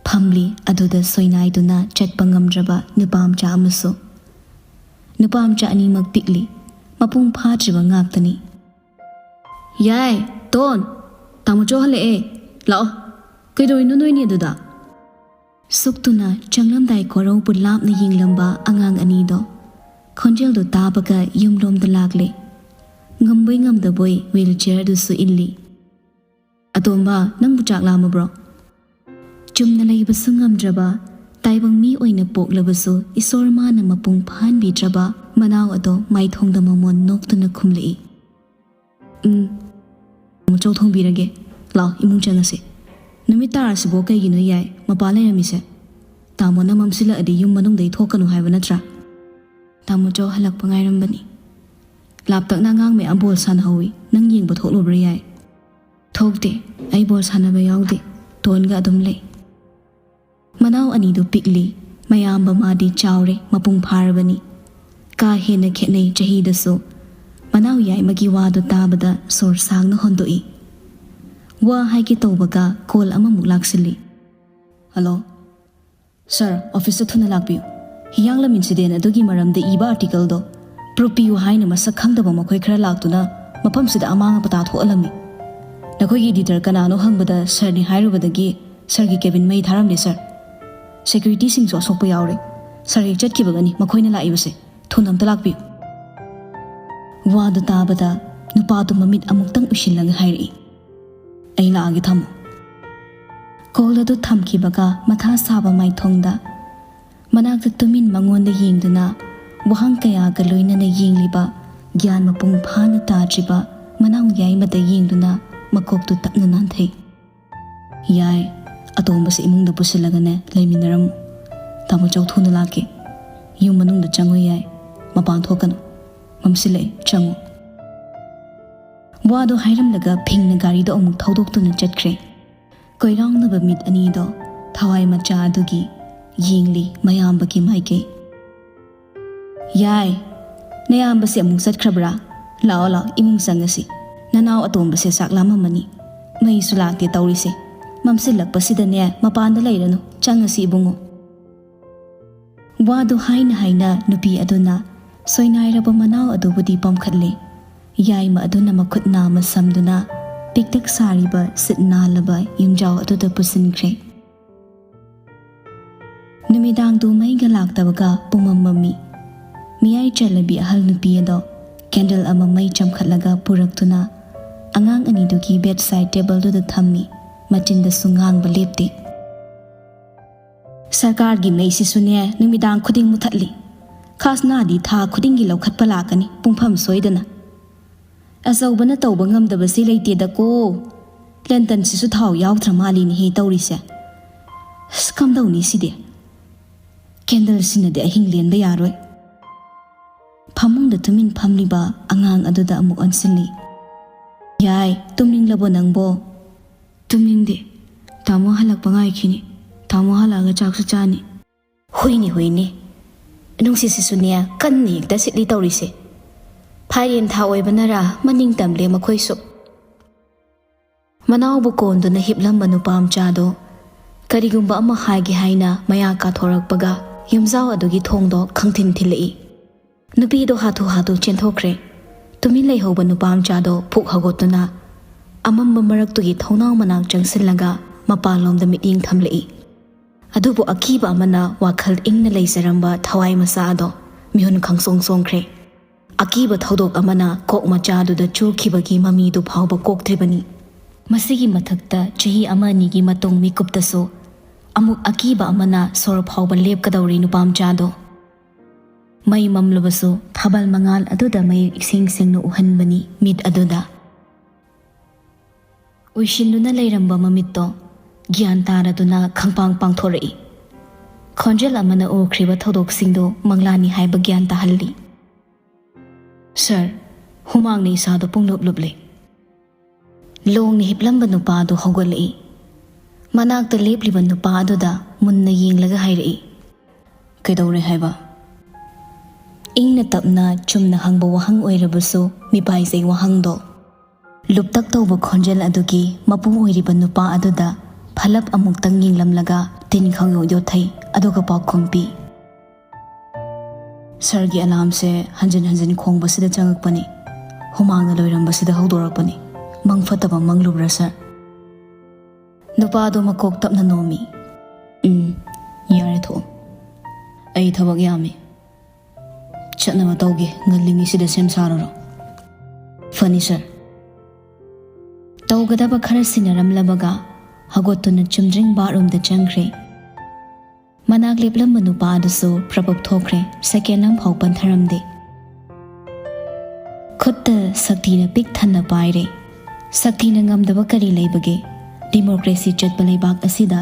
ꯐꯝꯂꯤ ꯑꯗꯨꯗ ꯁꯣꯏꯅꯥꯏꯗꯨꯅ ꯆꯠꯄ ꯉꯝꯗ꯭ꯔꯕ ꯅꯨꯄꯥ ꯃꯆꯥ ꯑꯃꯁꯨ꯫ ꯅꯨꯄꯥ ꯃꯆꯥ ꯑꯅꯤꯃꯛ ꯄꯤꯛꯂꯤ, ꯃꯄꯨꯡ ꯐꯥꯗ꯭ꯔꯤꯕ ꯉꯥꯛꯇꯅꯤ꯫ "ꯌꯥꯏ, ꯇꯣꯟ, ꯇꯥꯃꯣ ꯆꯣ ꯍꯜꯂꯛꯑꯦ꯫ ꯂꯥꯛꯑꯣ꯫ ꯀꯩꯗꯧꯔꯤꯅꯣ ꯅꯣꯏꯅꯤ ꯑꯗꯨꯗ?" ꯁꯨꯛꯇꯨꯅ ꯆꯪꯂꯝꯗꯥꯏ ꯀꯣꯔꯧꯕꯨ ꯂꯥꯞꯅ ꯌꯦꯡꯂꯝꯕ ꯑꯉꯥꯡ ꯑꯅꯤꯗꯣ꯫ ꯈꯣꯟꯖꯦꯜꯗꯨ ꯇꯥꯕꯒ ꯌꯨꯝꯂꯣꯝꯗ ꯂꯥꯛꯂꯦ꯫ ꯉꯝꯕꯣꯏ ꯉꯝꯗꯕꯣꯏ ꯋꯤꯜꯆꯤꯌꯔꯗꯨꯁꯨ ꯏꯜꯂꯤ꯫ "ꯑꯇꯣꯝꯕ, ꯅꯪꯕꯨ ꯆꯥꯛ ꯂꯥꯝꯃꯕ꯭ꯔꯣ?" ꯆꯨꯝꯅ ꯂꯩꯕꯁꯨ ꯉꯝꯗ꯭ꯔꯕ, ꯇꯥꯏꯕꯪ ꯃꯤ ꯑꯣꯏꯅ ꯄꯣꯛꯂꯕꯁꯨ ꯏꯁꯣꯔ ꯃꯥꯅ ꯃꯄꯨꯡ ꯐꯥꯍꯟꯕꯤꯗ꯭ꯔꯕ ꯃꯅꯥꯎ ꯑꯗꯣ ꯃꯥꯏꯊꯣꯡꯗ ꯃꯃꯣꯟ ꯅꯣꯛꯇꯨꯅ ꯈꯨꯝꯂꯛꯏ꯫ "ꯎꯝ, ꯃꯆꯧ ꯊꯣꯡꯕꯤꯔꯒꯦ꯫ ꯂꯥꯛꯑꯣ, ꯏꯃꯨꯡ ꯆꯪꯉꯁꯤ꯫ ꯅꯨꯃꯤꯠ ꯇꯥꯔꯁꯤꯕꯣ ꯀꯩꯒꯤꯅꯣ ꯌꯥꯏ ꯃꯄꯥ ꯂꯩꯔꯝꯃꯤꯁꯦ? ꯇꯥꯃꯣꯅ ꯃꯝꯁꯤꯜꯂꯛꯑꯗꯤ ꯌꯨꯝ ꯃꯅꯨꯡꯗꯩ ꯊꯣꯛꯀꯅꯨ ꯍꯥꯏꯕ ꯅꯠꯇ꯭ꯔꯥ?" ꯇꯥꯃꯣ ꯆꯧ ꯍꯜꯂꯛꯄ ꯉꯥꯏꯔꯝꯕꯅꯤ꯫ "ꯂꯥꯞꯇꯛꯅ ꯑꯉꯥꯡ ꯃꯌꯥꯝ ꯕꯣꯜ ꯁꯥꯟꯅꯍꯧꯋꯤ, ꯅꯪ ꯌꯦꯡꯕ ꯊꯣꯛꯂꯨꯕ꯭ꯔꯥ ꯌꯥꯏ?" "ꯊꯣꯛꯇꯦ, ꯑꯩ ꯕꯣꯜ ꯁꯥꯟꯅꯕ ꯌꯥꯎꯗꯦ, ꯇꯣꯟꯒ ꯑꯗꯨꯝ ꯂꯩ꯫" ꯃꯅꯥꯎ ꯑꯅꯤꯗꯨ ꯄꯤꯛꯂꯤ, ꯃꯌꯥꯝꯕ ꯃꯥꯗꯤ ꯆꯥꯎꯔꯦ, ꯃꯄꯨꯡ ꯐꯥꯔꯕꯅꯤ꯫ ꯀꯥ ꯍꯦꯟꯅ ꯈꯦꯠꯅꯩ ꯆꯍꯤꯗꯁꯨ꯫ ꯃꯅꯥꯎ ꯌꯥꯏꯃꯒꯤ ꯋꯥꯗꯨ ꯇꯥꯕꯗ ꯁꯣꯔ ꯁꯥꯡꯅ ꯍꯣꯟꯗꯣꯛꯏ꯫ ꯋꯥ ꯍꯥꯏꯒꯦ ꯇꯧꯕꯒ ꯀꯣꯜ ꯑꯃꯃꯨꯛ ꯂꯥꯛꯁꯤꯜꯂꯤ꯫ "ꯍꯜꯂꯣ꯫ ꯁꯥꯔ, ꯑꯣꯐꯤꯁꯇ ꯊꯨꯅ ꯂꯥꯛꯄꯤꯌꯨ꯫ ꯍꯤꯌꯥꯡꯂꯝ ꯏꯟꯁꯤꯗꯦꯟ ꯑꯗꯨꯒꯤ ꯃꯔꯝꯗ ꯏꯕ ꯑꯥꯔꯇꯤꯀꯜꯗꯣ ꯄ꯭ꯔꯨꯞ ꯄꯤꯌꯨ ꯍꯥꯏꯅ ꯃꯁꯛ ꯈꯪꯗꯕ ꯃꯈꯣꯏ ꯈꯔ ꯂꯥꯛꯇꯨꯅ ꯃꯐꯝꯁꯤꯗ ꯑꯃꯥꯡ ꯑꯇꯥ ꯊꯣꯛꯍꯜꯂꯝꯃꯤ꯫ "ꯅꯈꯣꯏꯒꯤ ꯏꯗꯤꯇꯔ ꯀꯅꯥꯅꯣ ꯍꯪꯕꯗ ꯁꯔꯅꯤ ꯍꯥꯏꯔꯨꯕꯗꯒꯤ ꯁꯔꯒꯤ ꯀꯦꯕꯤꯟ ꯃꯩ ꯊꯥꯔꯝꯂꯦ ꯁꯔ꯫ ꯁꯦꯀ꯭ꯌꯨꯔꯤꯇꯤꯁꯤꯡꯁꯨ ꯑꯁꯣꯛꯄ ꯌꯥꯎꯔꯦ꯫ ꯁꯔ ꯍꯦꯛ ꯆꯠꯈꯤꯕꯒꯅꯤ ꯃꯈꯣꯏꯅ ꯂꯥꯛꯏꯕꯁꯦ꯫ ꯊꯨꯅ ꯑꯝꯇ ꯂꯥꯛꯄꯤꯌꯨ"꯫ ꯋꯥꯗꯨ ꯇꯥꯕꯗ ꯅꯨꯄꯥꯗꯨ ꯃꯃꯤꯠ ꯑꯃꯨꯛꯇꯪ ꯎꯏꯁꯤꯜꯂꯒ ꯍꯥꯏꯔꯛꯏ, "ꯑꯩ ꯂꯥꯛꯑꯒꯦ, ꯊꯝꯃꯣ"꯫ ꯀꯣꯜ ꯑꯗꯨ ꯊꯝꯈꯤꯕꯒ ꯃꯊꯥ ꯁꯥꯕ ꯃꯥꯏꯊꯣꯡꯗ ꯃꯅꯥꯛꯇ ꯇꯨꯃꯤꯟ ꯃꯉꯣꯟꯗ ꯌꯦꯡꯗꯨꯅ ꯋꯥꯍꯪ ꯀꯌꯥꯒ ꯂꯣꯏꯅꯅ ꯌꯦꯡꯂꯤꯕ ꯒ꯭ꯌꯥꯟ ꯃꯄꯨꯡ ꯐꯥꯅ ꯇꯥꯗ꯭ꯔꯤꯕ ꯃꯅꯥꯎ ꯌꯥꯏꯃꯗ ꯌꯦꯡꯗꯨꯅ ꯃꯀꯣꯛꯇꯨ ꯇꯞꯅ ꯅꯥꯟꯊꯩ꯫ "ꯌꯥꯏ, ꯑꯇꯣꯝꯕꯁꯦ ꯏꯃꯨꯡꯗ ꯄꯨꯁꯤꯜꯂꯒꯅꯦ ꯂꯩꯃꯤꯟꯅꯔꯝꯃꯨ꯫ ꯇꯥꯃꯣ ꯆꯧ ꯊꯨꯅ ꯂꯥꯛꯀꯦ꯫ ꯌꯨꯝ ꯃꯅꯨꯡꯗ ꯆꯪꯉꯨ ꯌꯥꯏ, ꯃꯄꯥꯟ ꯊꯣꯛꯀꯅꯨ꯫ ꯃꯝꯁꯤꯜꯂꯛꯑꯦ, ꯆꯪꯉꯨ"꯫ ꯋꯥꯗꯣ ꯍꯥꯏꯔꯝꯂꯒ ꯐꯤꯡꯅ ꯒꯥꯔꯤꯗꯣ ꯑꯃꯨꯛ ꯊꯧꯗꯣꯛꯇꯨꯅ ꯆꯠꯈ꯭ꯔꯦ꯫ ꯀꯣꯏꯔꯥꯎꯅꯕ ꯃꯤꯠ ꯑꯅꯤꯗꯣ ꯊꯋꯥꯏ ꯃꯆꯥ ꯑꯗꯨꯒꯤ ꯌꯦꯡꯂꯤ ꯃꯌꯥꯝꯕꯒꯤ ꯃꯥꯏꯀꯩ꯫ "ꯌꯥꯏ, ꯅꯌꯥꯝꯕꯁꯦ ꯑꯃꯨꯛ ꯆꯠꯈ꯭ꯔꯕ꯭ꯔꯥ? ꯂꯥꯛꯑꯣ ꯂꯥꯛꯑꯣ, ꯏꯃꯨꯡ ꯆꯪꯉꯁꯤ꯫ ꯅꯅꯥꯎ ꯑꯇꯣꯝꯕꯁꯦ ꯆꯥꯛ ꯂꯥꯝꯃꯝꯃꯅꯤ꯫ ꯃꯩꯁꯨ ꯂꯥꯛꯇꯦ ꯇꯧꯔꯤꯁꯦ꯫ ꯃꯝꯁꯤꯜꯂꯛꯄꯁꯤꯗꯅꯦ ꯃꯄꯥꯟꯗ ꯂꯩꯔꯅꯨ, ꯆꯪꯉꯁꯤ ꯏꯕꯨꯡꯉꯣ"꯫ ꯋꯥꯗꯨ ꯍꯥꯏꯅ ꯍꯥꯏꯅ ꯅꯨꯄꯤ ꯑꯗꯨꯅ ꯁꯣꯏꯅꯥꯏꯔꯕ ꯃꯅꯥꯎ ꯑꯗꯨꯕꯨꯗꯤ ꯄꯝꯈꯠꯂꯦ꯫ ꯌꯥꯏꯃ ꯑꯗꯨꯅ ꯃꯈꯨꯠ ꯅꯥꯝꯃ ꯁꯝꯗꯨꯅ ꯄꯤꯛꯇꯛ ꯁꯥꯔꯤꯕ ꯁꯤꯠ ꯅꯥꯜꯂꯕ ꯌꯨꯝꯖꯥꯎ ꯑꯗꯨꯗ ꯄꯨꯁꯤꯟꯈ꯭ꯔꯦ꯫ ꯅꯨꯃꯤꯗꯥꯡꯗꯨ ꯃꯩꯒ ꯂꯥꯛꯇꯕꯒ ꯄꯨꯃꯝ ꯃꯝꯃꯤ꯫ ꯃꯤꯌꯥꯏ ꯆꯜꯂꯕꯤ ꯑꯍꯜ ꯅꯨꯄꯤ ꯑꯗꯣ ꯀꯦꯟꯗꯜ ꯑꯃ ꯃꯩ ꯆꯝꯈꯠꯂꯒ ꯄꯨꯔꯛꯇꯨꯅ ꯑꯉꯥꯡ ꯑꯅꯤꯗꯨꯒꯤ ꯕꯦꯗꯁꯥꯏꯗ ꯇꯦꯕꯜꯗꯨꯗ ꯊꯝꯃꯤ꯫ ꯃꯆꯤꯟꯗꯁꯨ ꯉꯥꯡꯕ ꯂꯦꯞꯇꯦ꯫ "ꯁꯔꯀꯥꯔꯒꯤ ꯃꯩꯁꯤꯁꯨꯅꯦ ꯅꯨꯃꯤꯗꯥꯡ ꯈꯨꯗꯤꯡ ꯃꯨꯊꯠꯂꯤ꯫ ꯈꯥꯖꯅꯥꯗꯤ ꯊꯥ ꯈꯨꯗꯤꯡꯒꯤ ꯂꯧꯈꯠꯄ ꯂꯥꯛꯀꯅꯤ ꯄꯨꯡꯐꯝ ꯁꯣꯏꯗꯅ꯫ ꯑꯆꯧꯕꯅ ꯇꯧꯕ ꯉꯝꯗꯕꯁꯤ ꯂꯩꯇꯦꯗꯀꯣ꯫ ꯂꯦꯟꯇꯟꯁꯤꯁꯨ ꯊꯥꯎ ꯌꯥꯎꯗ꯭ꯔ ꯃꯥꯜꯂꯤꯅꯦꯍꯦ ꯇꯧꯔꯤꯁꯦ꯫ ꯑꯁ, ꯀꯝꯗꯧꯅꯤ ꯁꯤꯗꯤ? ꯀꯦꯟꯗꯜꯁꯤꯅꯗꯤ ꯑꯍꯤꯡ ꯂꯦꯟꯕ ꯌꯥꯔꯣꯏ"꯫ ꯐꯃꯨꯡꯗ ꯇꯨꯃꯤꯟ ꯐꯝꯂꯤꯕ ꯑꯉꯥꯡ ꯑꯗꯨꯗ ꯑꯃꯨꯛ ꯑꯣꯟꯁꯤꯜꯂꯤ꯫ "ꯌꯥꯏ, ꯇꯨꯝꯅꯤꯡꯂꯕꯣ ꯅꯪꯕꯣ?" "ꯇꯨꯝꯅꯤꯡꯗꯦ꯫ ꯇꯥꯃꯣ ꯍꯜꯂꯛꯄ ꯉꯥꯏꯈꯤꯅꯤ꯫ ꯇꯥꯃꯣ ꯍꯜꯂꯛꯑꯒ ꯆꯥꯛꯁꯨ ꯆꯥꯅꯤ"꯫ "ꯍꯨꯏꯅꯤ, ꯍꯨꯏꯅꯤ꯫ ꯅꯨꯡꯁꯤꯠꯁꯤꯁꯨꯅꯦ ꯀꯟꯅ ꯍꯦꯛꯇ ꯁꯤꯠꯂꯤ ꯇꯧꯔꯤꯁꯦ꯫ ꯐꯥꯏꯔꯦꯟ ꯊꯥ ꯑꯣꯏꯕꯅꯔꯥ ꯃꯅꯤꯡ ꯇꯝꯂꯦ ꯃꯈꯣꯏꯁꯨ"꯫ ꯃꯅꯥꯎꯕꯨ ꯀꯣꯟꯗꯨꯅ ꯍꯤꯞꯂꯝꯕ ꯅꯨꯄꯥ ꯃꯆꯥꯗꯣ ꯀꯔꯤꯒꯨꯝꯕ ꯑꯃ ꯍꯥꯏꯒꯦ ꯍꯥꯏꯅ ꯃꯌꯥ ꯀꯥꯊꯣꯔꯛꯄꯒ ꯌꯨꯝꯖꯥꯎ ꯑꯗꯨꯒꯤ ꯊꯣꯡꯗꯣ ꯈꯪꯊꯤꯟ ꯊꯤꯜꯂꯛꯏ꯫ ꯅꯨꯄꯤꯗꯣ ꯍꯥꯊꯨ ꯍꯥꯊꯨ ꯆꯦꯟꯊꯣꯛꯈ꯭ꯔꯦ꯫ ꯇꯨꯃꯤꯟ ꯂꯩꯍꯧꯕ ꯅꯨꯄꯥ ꯃꯆꯥꯗꯣ ꯐꯨꯛ ꯍꯧꯒꯠꯇꯨꯅ ꯑꯃꯝꯕ ꯃꯔꯛꯇꯨꯒꯤ ꯊꯣꯡꯅꯥꯎ ꯃꯅꯥꯛ ꯆꯪꯁꯤꯜꯂꯒ ꯃꯄꯥꯟꯂꯣꯝꯗ ꯃꯤꯠꯌꯦꯡ ꯊꯝꯂꯛꯏ꯫ ꯑꯗꯨꯕꯨ ꯑꯀꯤꯕ ꯑꯃꯅ ꯋꯥꯈꯜ ꯏꯪꯅ ꯂꯩꯖꯔꯝꯕ ꯊꯋꯥꯏ ꯃꯆꯥ ꯑꯗꯣ ꯃꯤꯍꯨꯟ ꯈꯪꯁꯣꯡ ꯁꯣꯡꯈ꯭ꯔꯦ꯫ ꯑꯀꯤꯕ ꯊꯧꯗꯣꯛ ꯑꯃꯅ ꯀꯣꯛ ꯃꯆꯥꯗꯨꯗ ꯆꯨꯈꯤꯕꯒꯤ ꯃꯃꯤꯗꯨ ꯐꯥꯎꯕ ꯀꯣꯛꯇ꯭ꯔꯤꯕꯅꯤ꯫ ꯃꯁꯤꯒꯤ ꯃꯊꯛꯇ ꯆꯍꯤ ꯑꯃ ꯑꯅꯤꯒꯤ ꯃꯇꯨꯡ ꯃꯤꯀꯨꯞꯇꯁꯨ ꯑꯃꯨꯛ ꯑꯀꯤꯕ ꯑꯃꯅ ꯁꯣꯔ ꯐꯥꯎꯕ ꯂꯦꯞꯀꯗꯧꯔꯤ ꯅꯨꯄꯥ ꯃꯆꯥꯗꯣ꯫ ꯃꯩ ꯃꯝꯂꯕꯁꯨ ꯊꯥꯕꯜ ꯃꯉꯥꯜ ꯑꯗꯨꯗ ꯃꯌꯦꯛ ꯏꯁꯦꯡ ꯁꯦꯡꯅ ꯎꯍꯟꯕꯅꯤ ꯃꯤꯠ ꯑꯗꯨꯗ꯫ ꯎꯏꯁꯤꯟꯗꯨꯅ ꯂꯩꯔꯝꯕ ꯃꯃꯤꯠꯇꯣ ꯒ꯭ꯌꯥꯟ ꯇꯥꯔꯗꯨꯅ ꯈꯪꯄꯥꯡ ꯄꯥꯡꯊꯣꯔꯛꯏ꯫ ꯈꯣꯟꯖꯦꯜ ꯑꯃꯅ ꯎꯈ꯭ꯔꯤꯕ ꯊꯧꯗꯣꯛꯁꯤꯡꯗꯨ ꯃꯪꯂꯥꯅꯤ ꯍꯥꯏꯕ ꯒ꯭ꯌꯥꯟ ꯇꯥꯍꯜꯂꯤ꯫ "ꯁꯥꯔ, ꯍꯨꯃꯥꯡꯅ ꯏꯁꯥꯗ ꯄꯨꯡꯂꯨꯞ ꯂꯨꯞꯂꯦ꯫" ꯂꯣꯡꯅ ꯍꯤꯞꯂꯝꯕ ꯅꯨꯄꯥ ꯑꯗꯨ ꯍꯧꯒꯠꯂꯛꯏ꯫ ꯃꯅꯥꯛꯇ ꯂꯦꯞꯂꯤꯕ ꯅꯨꯄꯥ ꯑꯗꯨꯗ ꯃꯨꯟꯅ ꯌꯦꯡꯂꯒ ꯍꯥꯏꯔꯛꯏ, "ꯀꯩꯗꯧꯔꯦ ꯍꯥꯏꯕ?" ꯏꯪꯅ ꯇꯞꯅ ꯆꯨꯝꯅ ꯍꯪꯕ ꯋꯥꯍꯪ ꯑꯣꯏꯔꯕꯁꯨ ꯃꯤꯄꯥꯏꯖꯩ ꯋꯥꯍꯪꯗꯣ꯫ ꯂꯨꯞꯇꯛ ꯇꯧꯕ ꯈꯣꯟꯖꯦꯜ ꯑꯗꯨꯒꯤ ꯃꯄꯨ ꯑꯣꯏꯔꯤꯕ ꯅꯨꯄꯥ ꯑꯗꯨꯗ ꯐꯂꯞ ꯑꯃꯨꯛꯇꯪ ꯌꯦꯡꯂꯝꯂꯒ ꯇꯤꯟ ꯈꯪꯌꯣꯠ ꯌꯣꯠꯊꯩ, ꯑꯗꯨꯒ ꯄꯥꯎꯈꯨꯝ ꯄꯤ, "ꯁꯥꯔꯒꯤ ꯑꯦꯂꯥꯝꯁꯦ ꯍꯟꯖꯤꯟ ꯍꯟꯖꯤꯟ ꯈꯣꯡꯕꯁꯤꯗ ꯆꯪꯉꯛꯄꯅꯤ꯫ ꯍꯨꯃꯥꯡꯅ ꯂꯣꯏꯔꯝꯕꯁꯤꯗ ꯍꯧꯗꯣꯔꯛꯄꯅꯤ꯫ ꯃꯪ ꯐꯠꯇꯕ ꯃꯪꯂꯨꯕ꯭ꯔꯥ, ꯁꯥꯔ?" ꯅꯨꯄꯥꯗꯣ ꯃꯀꯣꯛ ꯇꯞꯅ ꯅꯣꯝꯃꯤ꯫ "ꯎꯝ, ꯌꯥꯔꯦ, ꯊꯣꯛꯑꯣ꯫ ꯑꯩ ꯊꯕꯛ ꯌꯥꯝꯃꯤ꯫ ꯆꯠꯅꯕ ꯇꯧꯒꯦ, ꯉꯜꯂꯤꯉꯩꯁꯤꯗ ꯁꯦꯝ ꯁꯥꯔꯨꯔꯣ꯫" "ꯐꯅꯤ, ꯁꯥꯔ꯫" ꯇꯧꯒꯗꯕ ꯈꯔ ꯁꯤꯟꯅꯔꯝꯂꯕꯒ ꯍꯧꯒꯠꯇꯨꯅ ꯆꯨꯝꯗ꯭ꯔꯤꯡ ꯕꯥꯠꯔꯨꯝꯗ ꯆꯪꯈ꯭ꯔꯦ꯫ ꯃꯅꯥꯛ ꯂꯦꯞꯂꯝꯕ ꯅꯨꯄꯥ ꯑꯗꯨꯁꯨ ꯄ꯭ꯔꯄꯞ ꯊꯣꯛꯈ꯭ꯔꯦ꯫ ꯁꯦꯀꯦꯟ ꯑꯃꯐꯥꯎ ꯄꯟꯊꯔꯝꯗꯦ꯫ ꯈꯨꯠꯇ ꯁꯛꯇꯤꯅ ꯄꯤꯛ ꯊꯟꯅ ꯄꯥꯏꯔꯦ꯫ ꯁꯛꯇꯤꯅ ꯉꯝꯗꯕ ꯀꯔꯤ ꯂꯩꯕꯒꯦ? ꯗꯤꯃꯣꯀ꯭ꯔꯦꯁꯤ ꯆꯠꯄ ꯂꯩꯕꯥꯛ ꯑꯁꯤꯗ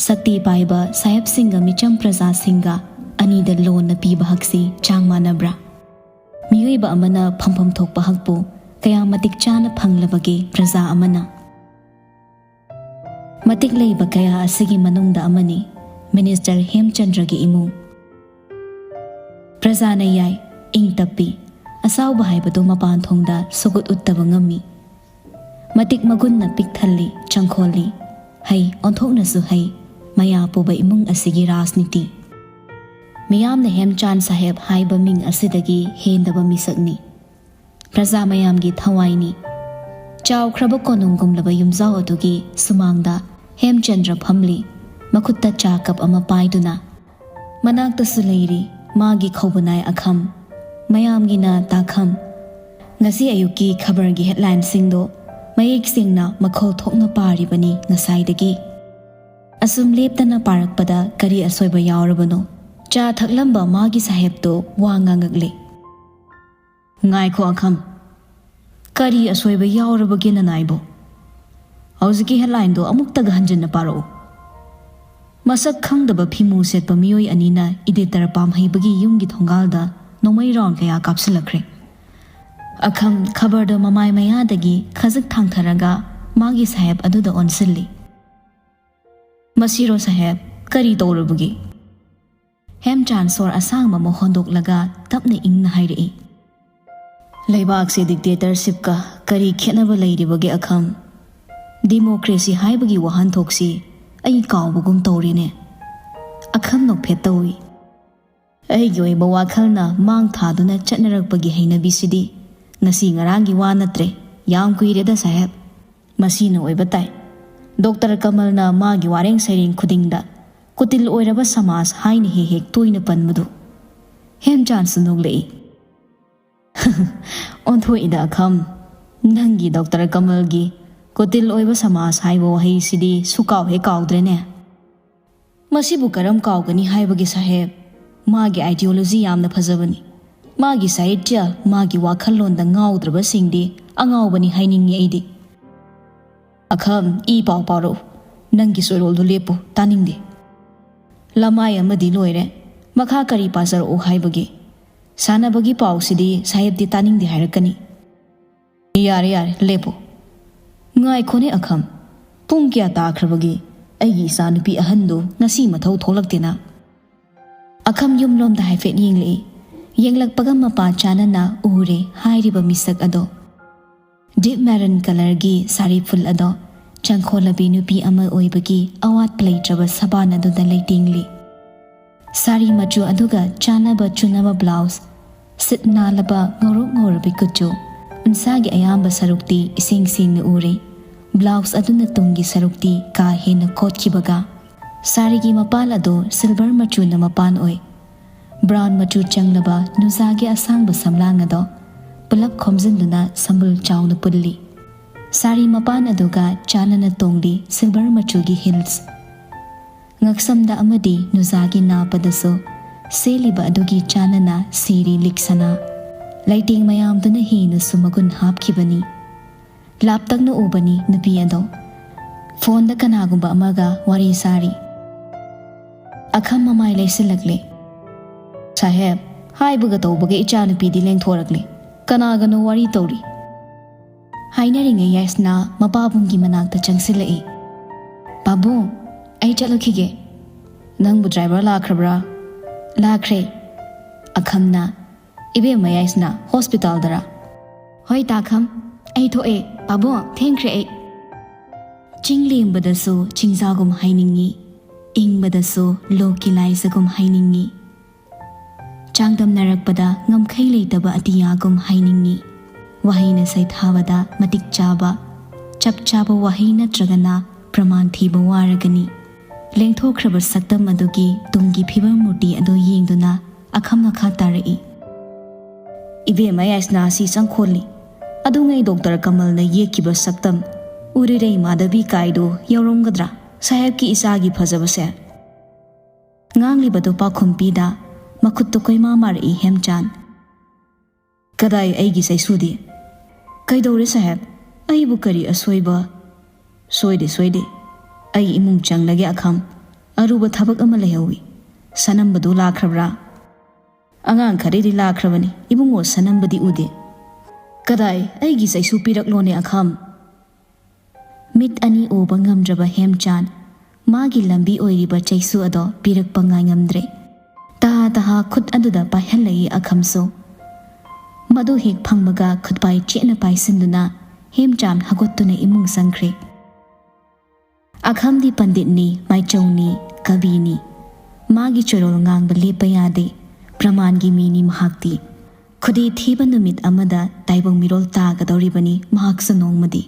ꯁꯛꯇꯤ ꯄꯥꯏꯕ ꯁꯥꯍꯦꯕꯁꯤꯡꯒ ꯃꯤꯆꯝ ꯄ꯭ꯔꯖꯥꯁꯤꯡꯒ ꯑꯅꯤꯗ ꯂꯣꯟꯅ ꯄꯤꯕ ꯍꯛꯁꯤ ꯆꯥꯡ ꯃꯥꯟꯅꯕ꯭ꯔꯥ? ꯃꯤꯑꯣꯏꯕ ꯑꯃꯅ ꯐꯪꯐꯝ ꯊꯣꯛꯄ ꯍꯛꯄꯨ ꯀꯌꯥ ꯃꯇꯤꯛ ꯆꯥꯅ ꯐꯪꯂꯕꯒꯦ ꯄ꯭ꯔꯖꯥ ꯑꯃꯅ? ꯃꯇꯤꯛ ꯂꯩꯕ ꯀꯌꯥ ꯑꯁꯤꯒꯤ ꯃꯅꯨꯡꯗ ꯑꯃꯅꯤ ꯃꯤꯅꯤꯁꯇꯔ ꯍꯦꯝꯆꯟꯗ꯭ꯔꯒꯤ ꯏꯃꯨꯡ꯫ ꯄ꯭ꯔꯖꯥꯅ ꯌꯥꯏ, ꯏꯪ ꯇꯞꯄꯤ, ꯑꯁꯥꯎꯕ ꯍꯥꯏꯕꯗꯨ ꯃꯄꯥꯟ ꯊꯣꯡꯗ ꯁꯨꯛꯎꯠ ꯎꯠꯇꯕ ꯉꯝꯃꯤ꯫ ꯃꯇꯤꯛ ꯃꯒꯨꯟꯅ ꯄꯤꯛ ꯊꯜꯂꯤ, ꯆꯪꯈꯣꯜꯂꯤ꯫ ꯍꯩ, ꯑꯣꯟꯊꯣꯛꯅꯁꯨ ꯍꯩ, ꯃꯌꯥ ꯄꯨꯕ ꯏꯃꯨꯡ ꯑꯁꯤꯒꯤ ꯔꯥꯖꯅꯤꯇꯤ꯫ ꯃꯤꯌꯥꯝꯅ ꯍꯦꯝꯆꯥꯟ ꯁꯥꯍꯦꯕ ꯍꯥꯏꯕ ꯃꯤꯡ ꯑꯁꯤꯗꯒꯤ ꯍꯦꯟꯗꯕ ꯃꯤꯁꯛꯅꯤ꯫ ꯄ꯭ꯔꯖꯥ ꯃꯌꯥꯝꯒꯤ ꯊꯋꯥꯏꯅꯤ꯫ ꯆꯥꯎꯈ꯭ꯔꯕ ꯀꯣꯅꯨꯡꯒꯨꯝꯂꯕ ꯌꯨꯝꯖꯥꯎ ꯑꯗꯨꯒꯤ ꯁꯨꯃꯥꯡꯗ ꯍꯦꯝꯆꯟꯗ꯭ꯔ ꯐꯝꯂꯤ, ꯃꯈꯨꯠꯇ ꯆꯥ ꯀꯞ ꯑꯃ ꯄꯥꯏꯗꯨꯅ꯫ ꯃꯅꯥꯛꯇꯁꯨ ꯂꯩꯔꯤ ꯃꯥꯒꯤ ꯈꯧꯕꯅꯥꯏ ꯑꯈꯝ, ꯃꯌꯥꯝꯒꯤꯅ ꯇꯥꯈꯝ꯫ ꯉꯁꯤ ꯑꯌꯨꯛꯀꯤ ꯈꯕꯔꯒꯤ ꯍꯦꯗꯂꯥꯏꯟꯁꯤꯡꯗꯣ ꯃꯌꯦꯛ ꯁꯦꯡꯅ ꯃꯈꯣꯜ ꯊꯣꯛꯅ ꯄꯥꯔꯤꯕꯅꯤ ꯉꯁꯥꯏꯗꯒꯤ꯫ ꯑꯁꯨꯝ ꯂꯦꯞꯇꯅ ꯄꯥꯔꯛꯄꯗ ꯀꯔꯤ ꯑꯁꯣꯏꯕ ꯌꯥꯎꯔꯕꯅꯣ? ꯆꯥ ꯊꯛꯂꯝꯕ ꯃꯥꯒꯤ ꯁꯥꯍꯦꯕꯇꯣ ꯋꯥ ꯉꯥꯡꯉꯛꯂꯦ꯫ "ꯉꯥꯏꯈꯣ ꯑꯈꯝ, ꯀꯔꯤ ꯑꯁꯣꯏꯕ ꯌꯥꯎꯔꯕꯒꯦ ꯅꯅꯥꯏꯕꯣ? ꯍꯧꯖꯤꯛꯀꯤ ꯍꯦꯗꯂꯥꯏꯟꯗꯣ ꯑꯃꯨꯛꯇꯒ ꯍꯟꯖꯤꯟꯅ ꯄꯥꯔꯛꯎ꯫" ꯃꯁꯛ ꯈꯪꯗꯕ ꯐꯤꯃꯨ ꯁꯦꯠꯄ ꯃꯤꯑꯣꯏ ꯑꯅꯤꯅ ꯏꯗꯤꯇꯔ ꯄꯥꯝꯍꯩꯕꯒꯤ ꯌꯨꯝꯒꯤ ꯊꯣꯡꯒꯥꯜꯗ ꯅꯣꯡꯃꯩ ꯔꯥꯎꯟ ꯀꯌꯥ ꯀꯥꯞꯁꯤꯜꯂꯛꯈ꯭ꯔꯦ꯫ ꯑꯈꯝ ꯈꯕꯔꯗꯣ ꯃꯃꯥꯏ ꯃꯌꯥꯗꯒꯤ ꯈꯖꯤꯛ ꯊꯥꯡꯊꯔꯒ ꯃꯥꯒꯤ ꯁꯥꯍꯦꯕ ꯑꯗꯨꯗ ꯑꯣꯟꯁꯤꯜꯂꯤ꯫ "ꯃꯁꯤꯔꯣ ꯁꯥꯍꯦꯕ, ꯀꯔꯤ ꯇꯧꯔꯕꯒꯦ?" ꯍꯦꯝꯆꯥꯟ ꯁꯣꯔ ꯑꯁꯥꯡꯕ ꯑꯃ ꯍꯣꯟꯗꯣꯛꯂꯒ ꯇꯞꯅ ꯏꯪꯅ ꯍꯥꯏꯔꯛꯏ꯫ "ꯂꯩꯕꯥꯛꯁꯦ ꯗꯤꯛꯇꯦꯇꯔꯁꯤꯞꯀ ꯀꯔꯤ ꯈꯦꯠꯅꯕ ꯂꯩꯔꯤꯕꯒꯦ ꯑꯈꯝ? ꯗꯤꯃꯣꯀ꯭ꯔꯦꯁꯤ ꯍꯥꯏꯕꯒꯤ ꯋꯥꯍꯟꯊꯣꯛꯁꯤ ꯑꯩ ꯀꯥꯎꯕꯒꯨꯝ ꯇꯧꯔꯦꯅꯦ꯫" ꯑꯈꯝ ꯅꯣꯛꯐꯦꯠ ꯇꯧꯏ꯫ "ꯑꯩꯒꯤ ꯑꯣꯏꯕ ꯋꯥꯈꯜꯅ ꯃꯥꯡ ꯊꯥꯗꯨꯅ ꯆꯠꯅꯔꯛꯄꯒꯤ ꯍꯩꯅꯕꯤꯁꯤꯗꯤ ꯉꯁꯤ ꯉꯔꯥꯡꯒꯤ ꯋꯥ ꯅꯠꯇ꯭ꯔꯦ, ꯌꯥꯝ ꯀꯨꯏꯔꯦꯗ ꯁꯥꯍꯦꯕ꯫ ꯃꯁꯤꯅ ꯑꯣꯏꯕ ꯇꯥꯏ꯫ ꯗꯣꯛꯇꯔ ꯀꯃꯜꯅ ꯃꯥꯒꯤ ꯋꯥꯔꯦꯡ ꯁꯩꯔꯦꯡ ꯈꯨꯗꯤꯡꯗ ꯀꯨꯇꯤꯜ ꯑꯣꯏꯔꯕ ꯁꯃꯥꯖ ꯍꯥꯏꯅ ꯍꯦꯛ ꯍꯦꯛ ꯇꯣꯏꯅ ꯄꯟꯕꯗꯨ꯫" ꯍꯦꯝꯆꯥꯟꯁꯨ ꯅꯣꯛꯂꯛꯏ꯫ "ꯑꯣꯟꯊꯣꯛꯏꯗ ꯑꯈꯝ, ꯅꯪꯒꯤ ꯗꯣꯛꯇꯔ ꯀꯃꯜꯒꯤ ꯀꯨꯇꯤꯜ ꯑꯣꯏꯕ ꯁꯃꯥꯖ ꯍꯥꯏꯕ ꯋꯥꯍꯩꯁꯤꯗꯤ ꯁꯨꯀꯥꯎ ꯍꯦꯛ ꯀꯥꯎꯗ꯭ꯔꯦꯅꯦ꯫" "ꯃꯁꯤꯕꯨ ꯀꯔꯝ ꯀꯥꯎꯒꯅꯤ ꯍꯥꯏꯕꯒꯦ ꯁꯥꯍꯦꯕ? ꯃꯥꯒꯤ ideology ꯌꯥꯝꯅ ꯐꯖꯕꯅꯤ꯫ ꯃꯥꯒꯤ ꯁꯥꯍꯤꯇ꯭ꯌ, ꯃꯥꯒꯤ ꯋꯥꯈꯜꯂꯣꯟꯗ ꯉꯥꯎꯗ꯭ꯔꯕꯁꯤꯡꯗꯤ ꯑꯉꯥꯎꯕꯅꯤ ꯍꯥꯏꯅꯤꯡꯉꯤ ꯑꯩꯗꯤ꯫" "ꯑꯈꯝ, ꯏ ꯄꯥꯎ ꯄꯥꯎꯔꯛꯎ꯫ ꯅꯪꯒꯤ ꯆꯣꯏꯔꯣꯜꯗꯨ ꯂꯦꯞꯄꯨ, ꯇꯥꯅꯤꯡꯗꯦ꯫" "ꯂꯃꯥꯏ ꯑꯃꯗꯤ ꯂꯣꯏꯔꯦ, ꯃꯈꯥ ꯀꯔꯤ ꯄꯥꯖꯔꯛꯎ ꯍꯥꯏꯕꯒꯦ? ꯁꯥꯟꯅꯕꯒꯤ ꯄꯥꯎꯁꯤꯗꯤ ꯁꯥꯍꯦꯕꯇꯤ ꯇꯥꯅꯤꯡꯗꯦ ꯍꯥꯏꯔꯛꯀꯅꯤ꯫" "ꯌꯥꯔꯦ, ꯌꯥꯔꯦ, ꯂꯦꯞꯄꯨ꯫" "ꯉꯥꯏꯈꯣꯅꯦ ꯑꯈꯝ, ꯄꯨꯡ ꯀꯌꯥ ꯇꯥꯈ꯭ꯔꯕꯒꯦ? ꯑꯩꯒꯤ ꯏꯆꯥꯅꯨꯄꯤ ꯑꯍꯟꯗꯨ ꯉꯁꯤ ꯃꯊꯧ ꯊꯣꯛꯂꯛꯇꯦꯅ꯫" ꯑꯈꯝ ꯌꯨꯝꯂꯣꯝꯗ ꯍꯥꯏꯐꯦꯠ ꯌꯦꯡꯂꯛꯏ꯫ ꯌꯦꯡꯂꯛꯄꯒ ꯃꯄꯥ ꯆꯥꯅꯅ ꯎꯔꯦ ꯍꯥꯏꯔꯤꯕ ꯃꯤꯁꯛ ꯑꯗꯣ꯫ ꯗꯤꯞ ꯃꯦꯔꯨꯟ ꯀꯂꯔꯒꯤ ꯁꯥꯔꯤ ꯐꯨꯜ ꯑꯗꯣ ꯆꯪꯈꯣꯜꯂꯕꯤ ꯅꯨꯄꯤ ꯑꯃ ꯑꯣꯏꯕꯒꯤ ꯑꯋꯥꯠꯄ ꯂꯩꯇ꯭ꯔꯕ ꯁꯕꯥꯟ ꯑꯗꯨꯗ ꯂꯩꯇꯦꯡꯂꯤ꯫ ꯁꯥꯔꯤ ꯃꯆꯨ ꯑꯗꯨꯒ ꯆꯥꯟꯅꯕ ꯆꯨꯅꯕ ꯕ꯭ꯂꯥꯎꯁ, ꯁꯤꯠ ꯅꯥꯜꯂꯕ ꯉꯧꯔꯣꯛ ꯉꯧꯔꯕꯤ ꯀꯨꯆꯨ, ꯎꯟꯁꯥꯒꯤ ꯑꯌꯥꯝꯕ ꯁꯔꯨꯛꯇꯤ ꯏꯁꯦꯡ ꯁꯦꯡꯅ ꯎꯔꯦ꯫ ꯕ꯭ꯂꯥꯎꯁ ꯑꯗꯨꯅ ꯇꯨꯡꯒꯤ ꯁꯔꯨꯛꯇꯤ ꯀꯥ ꯍꯦꯟꯅ ꯀꯣꯠꯈꯤꯕꯒ, ꯁꯥꯔꯤꯒꯤ ꯃꯄꯥꯟ ꯑꯗꯨ ꯁꯤꯜꯚꯔ ꯃꯆꯨꯅ ꯃꯄꯥꯟ ꯑꯣꯏ꯫ ꯕ꯭ꯔꯥꯎꯟ ꯃꯆꯨ ꯆꯪꯂꯕ ꯅꯨꯖꯥꯒꯤ ꯑꯁꯥꯡꯕ ꯁꯝꯂꯥꯡ ꯑꯗꯣ ꯄꯨꯂꯞ ꯈꯣꯝꯖꯤꯟꯗꯨꯅ ꯁꯝꯕꯨꯜ ꯆꯥꯎꯅ ꯄꯨꯜꯂꯤ꯫ ꯁꯥꯔꯤ ꯃꯄꯥꯟ ꯑꯗꯨꯒ ꯆꯥꯟꯅꯅ ꯇꯣꯡꯂꯤ ꯁꯤꯜꯚꯔ ꯃꯆꯨꯒꯤ ꯍꯤꯜꯁ꯫ ꯉꯛꯁꯝꯗ ꯑꯃꯗꯤ ꯅꯨꯖꯥꯒꯤ ꯅꯥꯄꯗꯁꯨ ꯁꯦꯠꯂꯤꯕ ꯑꯗꯨꯒꯤ ꯆꯥꯟꯅꯅ ꯁꯤꯔꯤ ꯂꯤꯛ ꯁꯅꯥ꯫ ꯂꯩꯇꯦꯡ ꯃꯌꯥꯝꯗꯨꯅ ꯍꯦꯟꯅꯁꯨ ꯃꯒꯨꯟ ꯍꯥꯞꯈꯤꯕꯅꯤ꯫ ꯂꯥꯞꯇꯛꯅ ꯎꯕꯅꯤ ꯅꯨꯄꯤ ꯑꯗꯣ꯫ ꯐꯣꯟꯗ ꯀꯅꯥꯒꯨꯝꯕ ꯑꯃꯒ ꯋꯥꯔꯤ ꯁꯥꯔꯤ꯫ ꯑꯈꯝ ꯃꯃꯥꯏ ꯂꯩꯁꯤꯜꯂꯛꯂꯦ꯫ "ꯁꯥꯍꯦꯕ, ꯍꯥꯏꯕꯒ ꯇꯧꯕꯒ ꯏꯆꯥꯅꯨꯄꯤꯗꯤ ꯂꯦꯡꯊꯣꯔꯛꯂꯦ꯫ ꯀꯅꯥꯒꯅꯣ ꯋꯥꯔꯤ ꯇꯧꯔꯤ?" ꯍꯥꯏꯅꯔꯤꯉꯩ ꯌꯥꯏꯁꯅꯥ ꯃꯄꯥꯕꯨꯡꯒꯤ ꯃꯅꯥꯛꯇ ꯆꯪꯁꯤꯜꯂꯛꯏ꯫ "ꯄꯥꯕꯨꯡ, ꯑꯩ ꯆꯠꯂꯨꯈꯤꯒꯦ꯫ ꯅꯪꯕꯨ ꯗ꯭ꯔꯥꯏꯚꯔ ꯂꯥꯛꯈ꯭ꯔꯕ꯭ꯔꯥ?" "ꯂꯥꯛꯈ꯭ꯔꯦ꯫" ꯑꯈꯝꯅ, "ꯏꯕꯦꯝꯃ ꯌꯥꯏꯁꯅꯥ, ꯍꯣꯁꯄꯤꯇꯥꯜꯗꯔꯥ?" "ꯍꯣꯏ ꯇꯥꯈꯝ, ꯑꯩ ꯊꯣꯛꯑꯦ꯫ ꯄꯥꯕꯨꯡ, ꯊꯦꯡꯈ꯭ꯔꯦ ꯑꯩ꯫" ꯆꯤꯡ ꯂꯦꯝꯕꯗꯁꯨ ꯆꯤꯡꯖꯥꯒꯨꯝ ꯍꯥꯏꯅꯤꯡꯉꯤ, ꯏꯪꯕꯗꯁꯨ ꯂꯣꯛꯀꯤ ꯂꯥꯏꯖꯒꯨꯝ ꯍꯥꯏꯅꯤꯡꯉꯤ꯫ ꯆꯥꯡꯗꯝꯅꯔꯛꯄꯗ ꯉꯝꯈꯩ ꯂꯩꯇꯕ ꯑꯇꯤꯌꯥꯒꯨꯝ ꯍꯥꯏꯅꯤꯡꯉꯤ꯫ ꯋꯥꯍꯩꯅ ꯁꯩꯊꯥꯕꯗ ꯃꯇꯤꯛ ꯆꯥꯕ, ꯆꯞ ꯆꯥꯕ ꯋꯥꯍꯩ ꯅꯠꯇ꯭ꯔꯒꯅ ꯄ꯭ꯔꯃꯥꯟ ꯊꯤꯕ ꯋꯥꯔꯒꯅꯤ꯫ ꯂꯦꯡꯊꯣꯛꯈ꯭ꯔꯕ ꯁꯛꯇꯝ ꯑꯗꯨꯒꯤ ꯇꯨꯡꯒꯤ ꯐꯤꯕꯝ ꯃꯨꯔꯇꯤ ꯑꯗꯨ ꯌꯦꯡꯗꯨꯅ ꯑꯈꯝ ꯃꯈꯥ ꯇꯥꯔꯛꯏ꯫ "ꯏꯕꯦꯝꯃ ꯌꯥꯏꯁꯅꯥ ꯑꯁꯤ ꯆꯪꯈꯣꯜꯂꯤ꯫ ꯑꯗꯨꯉꯩ ꯗꯣꯛꯇꯔ ꯀꯃꯜꯅ ꯌꯦꯛꯈꯤꯕ ꯁꯛꯇꯝ, ꯎꯔꯤꯔꯩ ꯃꯥꯙꯕꯤ ꯀꯥꯏꯗꯨ ꯌꯥꯎꯔꯝꯒꯗ꯭ꯔꯥ? ꯁꯥꯍꯦꯕꯀꯤ ꯏꯆꯥꯒꯤ ꯐꯖꯕꯁꯦ?" ꯉꯥꯡꯂꯤꯕꯗꯨ ꯄꯥꯎꯈꯨꯝ ꯄꯤꯗ ꯃꯈꯨꯠꯇꯨ ꯀꯣꯏꯃꯥ ꯃꯥꯔꯛꯏ ꯍꯦꯝꯆꯥꯟ꯫ "ꯀꯗꯥꯏ ꯑꯩꯒꯤ ꯆꯩꯁꯨꯗꯤ?" "ꯀꯩꯗꯧꯔꯦ ꯁꯥꯍꯦꯕ? ꯑꯩꯕꯨ ꯀꯔꯤ ꯑꯁꯣꯏꯕ?" "ꯁꯣꯏꯗꯦ, ꯁꯣꯏꯗꯦ꯫ ꯑꯩ ꯏꯃꯨꯡ ꯆꯪꯂꯒꯦ ꯑꯈꯝ꯫ ꯑꯔꯨꯕ ꯊꯕꯛ ꯑꯃ ꯂꯩꯍꯧꯏ꯫ ꯁꯅꯝꯕꯗꯨ ꯂꯥꯛꯈ꯭ꯔꯕ꯭ꯔꯥ?" "ꯑꯉꯥꯡ ꯈꯔꯗꯤ ꯂꯥꯛꯈ꯭ꯔꯕꯅꯤ, ꯏꯕꯨꯡꯉꯣ ꯁꯅꯝꯕꯗꯤ ꯎꯗꯦ꯫" "ꯀꯗꯥꯏ ꯑꯩꯒꯤ ꯆꯩꯁꯨ ꯄꯤꯔꯛꯂꯣꯅꯦ ꯑꯈꯝ?" ꯃꯤꯠ ꯑꯅꯤ ꯎꯕ ꯉꯝꯗ꯭ꯔꯕ ꯍꯦꯝꯆꯥꯟ ꯃꯥꯒꯤ ꯂꯝꯕꯤ ꯑꯣꯏꯔꯤꯕ ꯆꯩꯁꯨ ꯑꯗꯣ ꯄꯤꯔꯛꯄ ꯉꯥꯏꯉꯝꯗ꯭ꯔꯦ꯫ ꯇꯍꯥ ꯇꯍꯥ ꯈꯨꯠ ꯑꯗꯨꯗ ꯄꯥꯏꯍꯜꯂꯛꯏ ꯑꯈꯝꯁꯨ꯫ ꯃꯗꯨ ꯍꯦꯛ ꯐꯪꯕꯒ ꯈꯨꯠꯄꯥꯏ ꯆꯦꯠꯅ ꯄꯥꯏꯁꯤꯟꯗꯨꯅ ꯍꯦꯝꯆꯥꯟ ꯍꯧꯒꯠꯇꯨꯅ ꯏꯃꯨꯡ ꯆꯪꯈ꯭ꯔꯦ꯫ ꯑꯈꯝꯗꯤ ꯄꯟꯗꯤꯠꯅꯤ, ꯃꯥꯏꯆꯧꯅꯤ, ꯀꯕꯤꯅꯤ꯫ ꯃꯥꯒꯤ ꯆꯣꯔꯣꯜ ꯉꯥꯡꯕ ꯂꯦꯞꯄ ꯌꯥꯗꯦ꯫ ꯄ꯭ꯔꯃꯥꯟꯒꯤ ꯃꯤꯅꯤ ꯃꯍꯥꯛꯇꯤ꯫ ꯈꯨꯗꯤ ꯊꯤꯕ ꯅꯨꯃꯤꯠ ꯑꯃꯗ ꯇꯥꯏꯕꯪ ꯃꯤꯔꯣꯜ ꯇꯥꯒꯗꯧꯔꯤꯕꯅꯤ ꯃꯍꯥꯛꯁꯨ ꯅꯣꯡꯃꯗꯤ꯫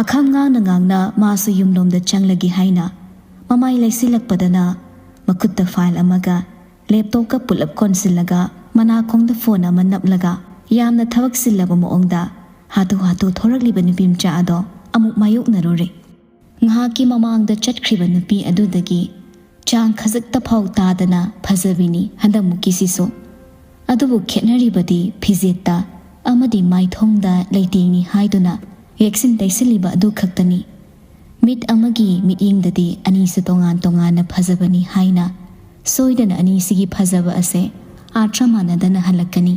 ꯑꯈꯝ ꯉꯥꯡꯅ ꯉꯥꯡꯅ ꯃꯥꯁꯨ ꯌꯨꯝꯂꯣꯝꯗ ꯆꯪꯂꯒꯦ ꯍꯥꯏꯅ ꯃꯃꯥꯏ ꯂꯩꯁꯤꯜꯂꯛꯄꯗꯅ ꯃꯈꯨꯠꯇ ꯐꯥꯏꯜ ꯑꯃꯒ ꯂꯦꯞꯇꯣꯞꯀ ꯄꯨꯂꯞ ꯀꯣꯟꯁꯤꯜꯂꯒ ꯃꯅꯥꯀꯣꯡꯗ ꯐꯣꯟ ꯑꯃ ꯅꯞꯂꯒ ꯌꯥꯝꯅ ꯊꯕꯛ ꯆꯤꯜꯂꯕ ꯃꯑꯣꯡꯗ ꯍꯥꯊꯨ ꯍꯥꯊꯨ ꯊꯣꯔꯛꯂꯤꯕ ꯅꯨꯄꯤ ꯃꯆꯥ ꯑꯗꯣ ꯑꯃꯨꯛ ꯃꯥꯌꯣꯛꯅꯔꯨꯔꯦ꯫ ꯉꯥꯏꯍꯥꯛꯀꯤ ꯃꯃꯥꯡꯗ ꯆꯠꯈ꯭ꯔꯤꯕ ꯅꯨꯄꯤ ꯑꯗꯨꯗꯒꯤ ꯆꯥꯡ ꯈꯖꯤꯛꯇ ꯐꯥꯎ ꯇꯥꯗꯅ ꯐꯖꯕꯤꯅꯤ ꯍꯟꯗꯛꯃꯨꯛꯀꯤꯁꯤꯁꯨ꯫ ꯑꯗꯨꯕꯨ ꯈꯦꯠꯅꯔꯤꯕꯗꯤ ꯐꯤꯖꯦꯠꯇ ꯑꯃꯗꯤ ꯃꯥꯏꯊꯣꯡꯗ ꯂꯩꯇꯦꯡꯅꯤ ꯍꯥꯏꯗꯨꯅ ꯌꯦꯛꯁꯤꯟ ꯇꯩꯁꯤꯜꯂꯤꯕ ꯑꯗꯨ ꯈꯛꯇꯅꯤ꯫ ꯃꯤꯠ ꯑꯃꯒꯤ ꯃꯤꯠꯌꯦꯡꯗꯗꯤ ꯑꯅꯤꯁꯨ ꯇꯣꯉꯥꯟ ꯇꯣꯉꯥꯟꯅ ꯐꯖꯕꯅꯤ ꯍꯥꯏꯅ ꯁꯣꯏꯗꯅ ꯑꯅꯤꯁꯤꯒꯤ ꯐꯖꯕ ꯑꯁꯦ ꯑꯥꯔꯊ ꯃꯥꯟꯅꯗꯅ ꯍꯜꯂꯛꯀꯅꯤ꯫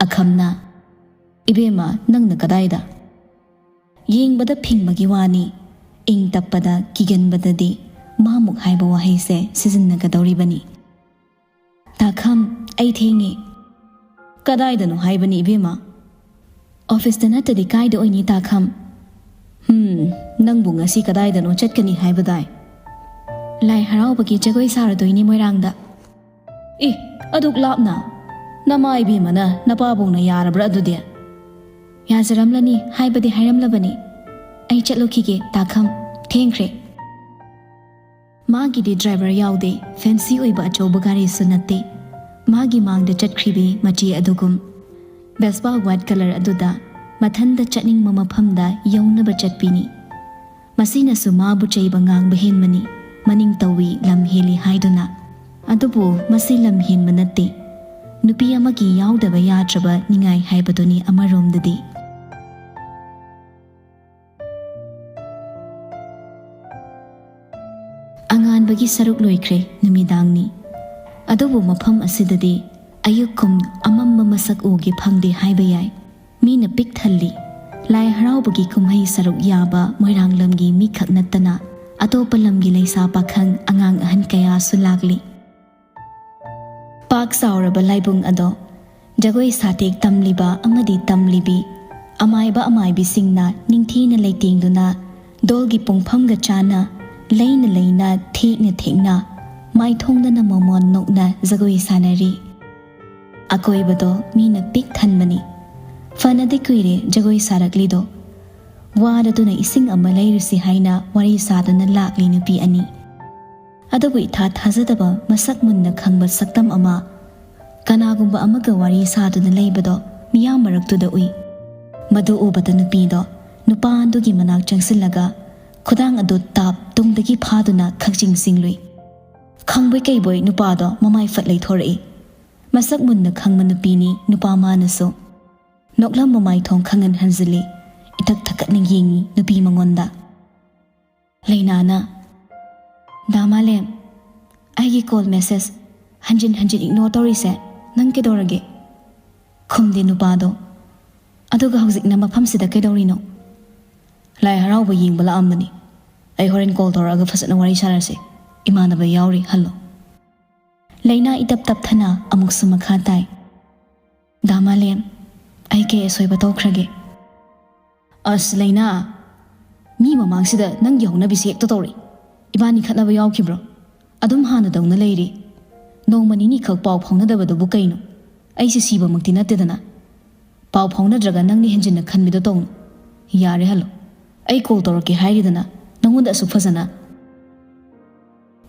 ꯑꯈꯝꯅ, "ꯏꯕꯦꯝꯃ, ꯅꯪꯅ ꯀꯗꯥꯏꯗ?" ꯌꯦꯡꯕꯗ ꯐꯤꯡꯕꯒꯤ ꯋꯥꯅꯤ, ꯏꯪ ꯇꯞꯄꯗ ꯀꯤꯒꯟꯕꯗꯗꯤ ꯃꯥꯃꯨꯛ ꯍꯥꯏꯕ ꯋꯥꯍꯩꯁꯦ ꯁꯤꯖꯤꯟꯅꯒꯗꯧꯔꯤꯕꯅꯤ꯫ "ꯇꯥꯈꯝ, ꯑꯩ ꯊꯦꯡꯉꯦ꯫" "ꯀꯗꯥꯏꯗꯅꯣ ꯍꯥꯏꯕꯅꯤ ꯏꯕꯦꯝꯃ?" "ꯑꯣꯐꯤꯁꯇ ꯅꯠꯇꯗꯤ ꯀꯥꯏꯗ ꯑꯣꯏꯅꯤ ꯇꯥꯈꯝ?" "ꯍꯝ, ꯅꯪꯕꯨ ꯉꯁꯤ ꯀꯗꯥꯏꯗꯅꯣ ꯆꯠꯀꯅꯤ ꯍꯥꯏꯕꯗꯥꯏ?" "ꯂꯥꯏ ꯍꯔꯥꯎꯕꯒꯤ ꯖꯒꯣꯏ ꯁꯥꯔꯨꯗꯣꯏꯅꯤ ꯃꯣꯏꯔꯥꯡꯗ꯫" "ꯑꯦ, ꯑꯗꯨꯛ ꯂꯥꯞꯅ? ꯅꯃꯥ ꯏꯕꯦꯝꯃꯅ ꯅꯄꯥꯕꯨꯡꯅ ꯌꯥꯔꯕ꯭ꯔꯥ ꯑꯗꯨꯗꯤ?" "ꯌꯥꯖꯔꯝꯂꯅꯤ ꯍꯥꯏꯕꯗꯤ ꯍꯥꯏꯔꯝꯂꯕꯅꯤ꯫ ꯑꯩ ꯆꯠꯂꯨꯈꯤꯒꯦ ꯇꯥꯈꯝ, ꯊꯦꯡꯈ꯭ꯔꯦ꯫" ꯃꯥꯒꯤꯗꯤ ꯗ꯭ꯔꯥꯏꯚꯔ ꯌꯥꯎꯗꯦ, ꯐꯦꯟꯁꯤ ꯑꯣꯏꯕ ꯑꯆꯧꯕ ꯒꯥꯔꯤꯁꯨ ꯅꯠꯇꯦ꯫ ꯃꯥꯒꯤ ꯃꯥꯡꯗ ꯆꯠꯈ꯭ꯔꯤꯕꯤ ꯃꯆꯦ ꯑꯗꯨꯒꯨꯝ ꯕꯦꯁꯄꯥ ꯋꯥꯏꯠ ꯀꯂꯔ ꯑꯗꯨꯗ ꯃꯊꯟꯗ ꯆꯠꯅꯤꯡꯕ ꯃꯐꯝꯗ ꯌꯧꯅꯕ ꯆꯠꯄꯤꯅꯤ꯫ ꯃꯁꯤꯅꯁꯨ ꯃꯥꯕꯨ ꯆꯩꯕ ꯉꯥꯡꯕ ꯍꯦꯟꯕꯅꯤ, ꯃꯅꯤꯡ ꯇꯧꯏ, ꯂꯝ ꯍꯦꯜꯂꯤ ꯍꯥꯏꯗꯨꯅ꯫ ꯑꯗꯨꯕꯨ ꯃꯁꯤ ꯂꯝ ꯍꯦꯟꯕ ꯅꯠꯇꯦ꯫ ꯅꯨꯄꯤ ꯑꯃꯒꯤ ꯌꯥꯎꯗꯕ ꯌꯥꯗ꯭ꯔꯕ ꯅꯤꯡꯉꯥꯏ ꯍꯥꯏꯕꯗꯨꯅꯤ ꯑꯃꯔꯣꯝꯗꯗꯤ꯫ ꯑꯉꯥꯟꯕꯒꯤ ꯁꯔꯨꯛ ꯂꯣꯏꯈ꯭ꯔꯦ, ꯅꯨꯃꯤꯗꯥꯡꯅꯤ꯫ ꯑꯗꯨꯕꯨ ꯃꯐꯝ ꯑꯁꯤꯗꯗꯤ ꯑꯌꯨꯛꯀꯨꯝ ꯑꯃꯝꯕ ꯃꯁꯛ ꯎꯒꯦ ꯐꯪꯗꯦ ꯍꯥꯏꯕ ꯌꯥꯏ꯫ ꯃꯤꯅ ꯄꯤꯛ ꯊꯜꯂꯤ꯫ ꯂꯥꯏ ꯍꯔꯥꯎꯕꯒꯤ ꯀꯨꯝꯍꯩ ꯁꯔꯨꯛ ꯌꯥꯕ ꯃꯣꯏꯔꯥꯡ ꯂꯝꯒꯤ ꯃꯤꯈꯛ ꯅꯠꯇꯅ ꯑꯇꯣꯞꯄ ꯂꯝꯒꯤ ꯂꯩꯁꯥ ꯄꯥꯈꯪ ꯑꯉꯥꯡ ꯑꯍꯟ ꯀꯌꯥꯁꯨ ꯂꯥꯛꯂꯤ꯫ ꯄꯥꯛ ꯆꯥꯎꯔꯕ ꯂꯥꯏꯕꯨꯡ ꯑꯗꯣ ꯖꯒꯣꯏ ꯁꯥꯊꯦꯛ ꯇꯝꯂꯤꯕ ꯑꯃꯗꯤ ꯇꯝꯂꯤꯕꯤ ꯑꯃꯥꯏꯕ ꯑꯃꯥꯏꯕꯤꯁꯤꯡꯅ ꯅꯤꯡꯊꯤꯅ ꯂꯩꯇꯦꯡꯗꯨꯅ ꯗꯣꯜꯒꯤ ꯄꯨꯡꯐꯝꯒ ꯆꯥꯅ ꯂꯩꯅ ꯂꯩꯅ, ꯊꯦꯛꯅ ꯊꯦꯛꯅ, ꯃꯥꯏꯊꯣꯡꯗꯅ ꯃꯃꯣꯟ ꯅꯣꯛꯅ ꯖꯒꯣꯏ ꯁꯥꯟꯅꯔꯤ꯫ ꯑꯀꯣꯏꯕꯗꯣ ꯃꯤꯅ ꯄꯤꯛ ꯊꯟꯕꯅꯤ꯫ ꯐꯅꯗꯤ ꯀꯨꯏꯔꯦ ꯖꯒꯣꯏ ꯁꯥꯔꯛꯂꯤꯗꯣ꯫ ꯋꯥꯔꯗꯨꯅ ꯏꯁꯤꯡ ꯑꯃ ꯂꯩꯔꯨꯁꯤ ꯍꯥꯏꯅ ꯋꯥꯔꯤ ꯁꯥꯗꯨꯅ ꯂꯥꯛꯂꯤ ꯅꯨꯄꯤ ꯑꯅꯤ꯫ ꯑꯗꯨꯕꯨ ꯏꯊꯥ ꯊꯥꯖꯗꯕ ꯃꯁꯛ ꯃꯨꯟꯅ ꯈꯪꯕ ꯁꯛꯇꯝ ꯑꯃ, ꯀꯅꯥꯒꯨꯝꯕ ꯑꯃꯒ ꯋꯥꯔꯤ ꯁꯥꯗꯨꯅ ꯂꯩꯕꯗꯣ ꯃꯤꯌꯥꯝ ꯃꯔꯛꯇꯨꯗ ꯎꯏ꯫ ꯃꯗꯨ ꯎꯕꯗ ꯅꯨꯄꯤꯗꯣ ꯅꯨꯄꯥ ꯑꯗꯨꯒꯤ ꯃꯅꯥꯛ ꯆꯪꯁꯤꯜꯂꯒ ꯈꯨꯗꯥꯡ ꯑꯗꯨ ꯇꯥꯞ ꯇꯨꯡꯗꯒꯤ ꯐꯥꯗꯨꯅ ꯈꯛꯆꯤꯡ ꯆꯤꯡꯂꯨꯏ꯫ ꯈꯪꯕꯣꯏ ꯀꯩꯕꯣꯏ ꯅꯨꯄꯥꯗꯣ ꯃꯃꯥꯏ ꯐꯠ ꯂꯩꯊꯣꯔꯛꯏ꯫ ꯃꯁꯛ ꯃꯨꯟꯅ ꯈꯪꯕ ꯅꯨꯄꯤꯅꯤ ꯅꯨꯄꯥ ꯃꯥꯅꯁꯨ꯫ ꯅꯣꯛꯂꯝ ꯃꯃꯥꯏ ꯊꯣꯡ ꯈꯪꯍꯟ ꯍꯟꯖꯤꯜꯂꯤ꯫ ꯏꯊꯛ ꯊꯛꯀꯠꯅ ꯌꯦꯡꯉꯤ ꯅꯨꯄꯤ ꯃꯉꯣꯟꯗ꯫ ꯂꯩꯅꯥꯅ, "ꯗꯥ ꯃꯥꯂꯦꯝ, ꯑꯩꯒꯤ ꯀꯣꯜ ꯃꯦꯁꯦꯖ ꯍꯟꯖꯤꯟ ꯍꯟꯖꯤꯟ ꯏꯒꯅꯣꯔ ꯇꯧꯔꯤꯁꯦ ꯅꯪ ꯀꯩꯗꯧꯔꯒꯦ?" ꯈꯨꯝꯗꯦ ꯅꯨꯄꯥꯗꯣ꯫ "ꯑꯗꯨꯒ ꯍꯧꯖꯤꯛꯅ ꯃꯐꯝꯁꯤꯗ ꯀꯩꯗꯧꯔꯤꯅꯣ?" "ꯂꯥꯏ ꯍꯔꯥꯎꯕ ꯌꯦꯡꯕ ꯂꯥꯛꯑꯝꯕꯅꯤ꯫ ꯑꯩ ꯍꯣꯔꯦꯟ ꯀꯣꯜ ꯇꯧꯔꯛꯑꯒ ꯐꯖꯅ ꯋꯥꯔꯤ ꯁꯥꯔꯁꯦ꯫ ꯏꯃꯥꯟꯅꯕ ꯌꯥꯎꯔꯤ, ꯍꯜꯂꯣ꯫" ꯂꯩꯅꯥ ꯏꯇꯞ ꯇꯞꯊꯅ ꯑꯃꯨꯛꯁꯨ ꯃꯈꯥ ꯇꯥꯏ꯫ "ꯗꯥ ꯃꯥꯂꯦꯝ, ꯑꯩ ꯀꯩ ꯑꯁꯣꯏꯕ ꯇꯧꯈ꯭ꯔꯒꯦ?" "ꯑꯁ ꯂꯩꯅꯥ, ꯃꯤ ꯃꯃꯥꯡꯁꯤꯗ ꯅꯪꯒꯤ ꯍꯧꯅꯕꯤꯁꯦ ꯍꯦꯛꯇ ꯇꯧꯔꯛꯏ꯫ ꯏꯕꯥꯅꯤ ꯈꯠꯅꯕ ꯌꯥꯎꯈꯤꯕ꯭ꯔꯣ? ꯑꯗꯨꯝ ꯍꯥꯟꯅꯗꯧꯅ ꯂꯩꯔꯤ꯫ ꯅꯣꯡꯃ ꯅꯤꯅꯤꯈꯛ ꯄꯥꯎ ꯐꯥꯎꯅꯗꯕꯗꯨꯕꯨ ꯀꯩꯅꯣ? ꯑꯩꯁꯦ ꯁꯤꯕꯃꯛꯇꯤ ꯅꯠꯇꯦꯗꯅ꯫ ꯄꯥꯎ ꯐꯥꯎꯅꯗ꯭ꯔꯒ ꯅꯪꯅ ꯍꯦꯟꯖꯤꯟꯅ ꯈꯟꯕꯤꯗꯣ ꯇꯧꯅꯨ꯫ ꯌꯥꯔꯦ, ꯍꯜꯂꯣ꯫ ꯑꯩ ꯀꯣꯜ ꯇꯧꯔꯛꯀꯦ ꯍꯥꯏꯔꯤꯗꯅ, ꯅꯪꯉꯣꯟꯗ ꯑꯁꯨꯛ ꯐꯖꯅ?"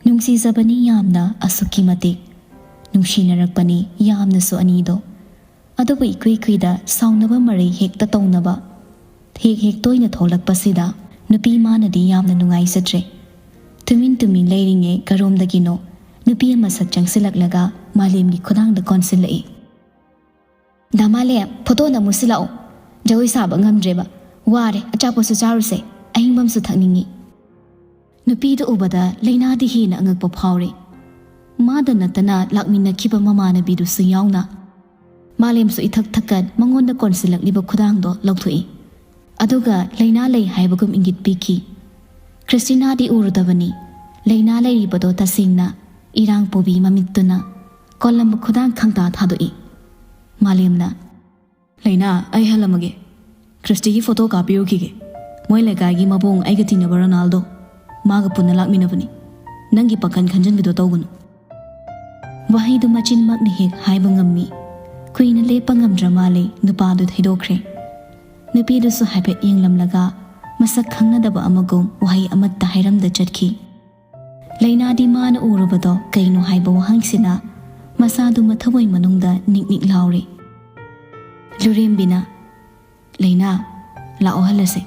ꯅꯨꯡꯁꯤꯖꯕꯅꯤ ꯌꯥꯝꯅ ꯑꯁꯨꯛꯀꯤ ꯃꯇꯤꯛ, ꯅꯨꯡꯁꯤꯅꯔꯛꯄꯅꯤ ꯌꯥꯝꯅꯁꯨ ꯑꯅꯤꯗꯣ꯫ ꯑꯗꯨꯕꯨ ꯏꯀꯨꯏ ꯀꯨꯏꯗ ꯁꯥꯎꯅꯕ ꯃꯔꯩ ꯍꯦꯛꯇ ꯇꯧꯅꯕ ꯍꯦꯛ ꯍꯦꯛ ꯇꯣꯏꯅ ꯊꯣꯛꯂꯛꯄꯁꯤꯗ ꯅꯨꯄꯤ ꯃꯥꯅꯗꯤ ꯌꯥꯝꯅ ꯅꯨꯡꯉꯥꯏꯖꯗ꯭ꯔꯦ꯫ ꯇꯨꯃꯤꯟ ꯇꯨꯃꯤꯟ ꯂꯩꯔꯤꯉꯩ ꯀꯔꯣꯝꯗꯒꯤꯅꯣ ꯅꯨꯄꯤ ꯑꯃ ꯁꯠ ꯆꯪꯁꯤꯜꯂꯛꯂꯒ ꯃꯥꯂꯦꯝꯒꯤ ꯈꯨꯗꯥꯡꯗ ꯀꯣꯟꯁꯤꯜꯂꯛꯏ꯫ "ꯗꯥ ꯃꯥꯂꯦꯝ, ꯐꯣꯇꯣ ꯅꯝꯃꯨꯁꯤ ꯂꯥꯛꯑꯣ꯫ ꯖꯒꯣꯏ ꯁꯥꯕ ꯉꯝꯗ꯭ꯔꯦꯕ꯫ ꯋꯥꯔꯦ, ꯑꯆꯥꯄꯣꯠꯁꯨ ꯆꯥꯔꯨꯁꯦ꯫ ꯑꯍꯤꯡꯕ ꯑꯃꯁꯨ ꯊꯛꯅꯤꯡꯉꯤ꯫" ꯅꯨꯄꯤꯗꯨ ꯎꯕꯗ ꯂꯩꯅꯥꯗꯤ ꯍꯦꯟꯅ ꯑꯉꯛꯄ ꯐꯥꯎꯔꯦ꯫ ꯃꯥꯗ ꯅꯠꯇꯅ ꯂꯥꯛꯃꯤꯟꯅꯈꯤꯕ ꯃꯃꯥꯟꯅꯕꯤꯗꯨꯁꯨ ꯌꯥꯎꯅ꯫ ꯃꯥꯂꯦꯝꯁꯨ ꯏꯊꯛ ꯊꯛꯀꯠ ꯃꯉꯣꯟꯗ ꯀꯣꯟꯁꯤꯜꯂꯛꯂꯤꯕ ꯈꯨꯗꯥꯡꯗꯣ ꯂꯧꯊꯣꯛꯏ꯫ ꯑꯗꯨꯒ ꯂꯩꯅꯥ ꯂꯩ ꯍꯥꯏꯕꯒꯨꯝ ꯏꯪꯒꯤꯠ ꯄꯤꯈꯤ꯫ ꯈ꯭ꯔꯤꯁꯇꯤꯅꯥꯗꯤ ꯎꯔꯨꯗꯕꯅꯤ꯫ ꯂꯩꯅꯥ ꯂꯩꯔꯤꯕꯗꯣ ꯇꯁꯦꯡꯅ ꯏꯔꯥꯡ ꯄꯨꯕꯤ ꯃꯃꯤꯠꯇꯨꯅ ꯀꯣꯜꯂꯝꯕ ꯈꯨꯗꯥꯡ ꯈꯪꯇꯥ ꯊꯥꯗꯣꯛꯏ꯫ ꯃꯥꯂꯦꯝꯅ, "ꯂꯩꯅꯥ, ꯑꯩ ꯍꯜꯂꯝꯃꯒꯦ꯫ ꯈ꯭ꯔꯤꯁꯇꯤꯒꯤ ꯐꯣꯇꯣ ꯀꯥꯞꯄꯤꯔꯨꯈꯤꯒꯦ꯫ ꯃꯣꯏ ꯂꯩꯀꯥꯏꯒꯤ ꯃꯕꯨꯡ ꯑꯩꯒ ꯇꯤꯟꯅꯕ ꯔꯣꯅꯥꯜꯗꯣ꯫ ꯃꯥꯒ ꯄꯨꯟꯅ ꯂꯥꯛꯃꯤꯟꯅꯕꯅꯤ꯫ ꯅꯪꯒꯤ ꯄꯥꯈꯟ ꯈꯟꯖꯟꯕꯤꯗꯣ ꯇꯧꯒꯅꯨ꯫ ꯋꯥꯍꯩꯗꯨ ꯃꯆꯤꯟꯃꯛꯅ ꯍꯦꯛ ꯍꯥꯏꯕ ꯉꯝꯃꯤ꯫ ꯀꯨꯏꯅ ꯂꯦꯞꯄ ꯉꯝꯗ꯭ꯔ ꯃꯥꯜꯂꯦ, ꯅꯨꯄꯥꯗꯨ ꯊꯩꯗꯣꯛꯈ꯭ꯔꯦ꯫ ꯅꯨꯄꯤꯗꯨꯁꯨ ꯍꯥꯏꯐꯦꯠ ꯌꯦꯡꯂꯝꯂꯒ ꯃꯁꯛ ꯈꯪꯅꯗꯕ ꯑꯃꯒꯨꯝ ꯋꯥꯍꯩ ꯑꯃꯠꯇ ꯍꯥꯏꯔꯝꯗ ꯆꯠꯈꯤ꯫ ꯂꯩꯅꯥꯗꯤ ꯃꯥꯅ ꯎꯔꯨꯕꯗꯣ ꯀꯩꯅꯣ ꯍꯥꯏꯕ ꯋꯥꯍꯪꯁꯤꯅ ꯃꯁꯥꯗꯨ ꯃꯊꯃꯣꯏ ꯃꯅꯨꯡꯗ ꯅꯤꯛ ꯅꯤꯛ ꯂꯥꯎꯔꯤ꯫ ꯂꯨꯔꯦꯝꯕꯤꯅ, "ꯂꯩꯅꯥ, ꯂꯥꯛꯑꯣ ꯍꯜꯂꯁꯦ꯫"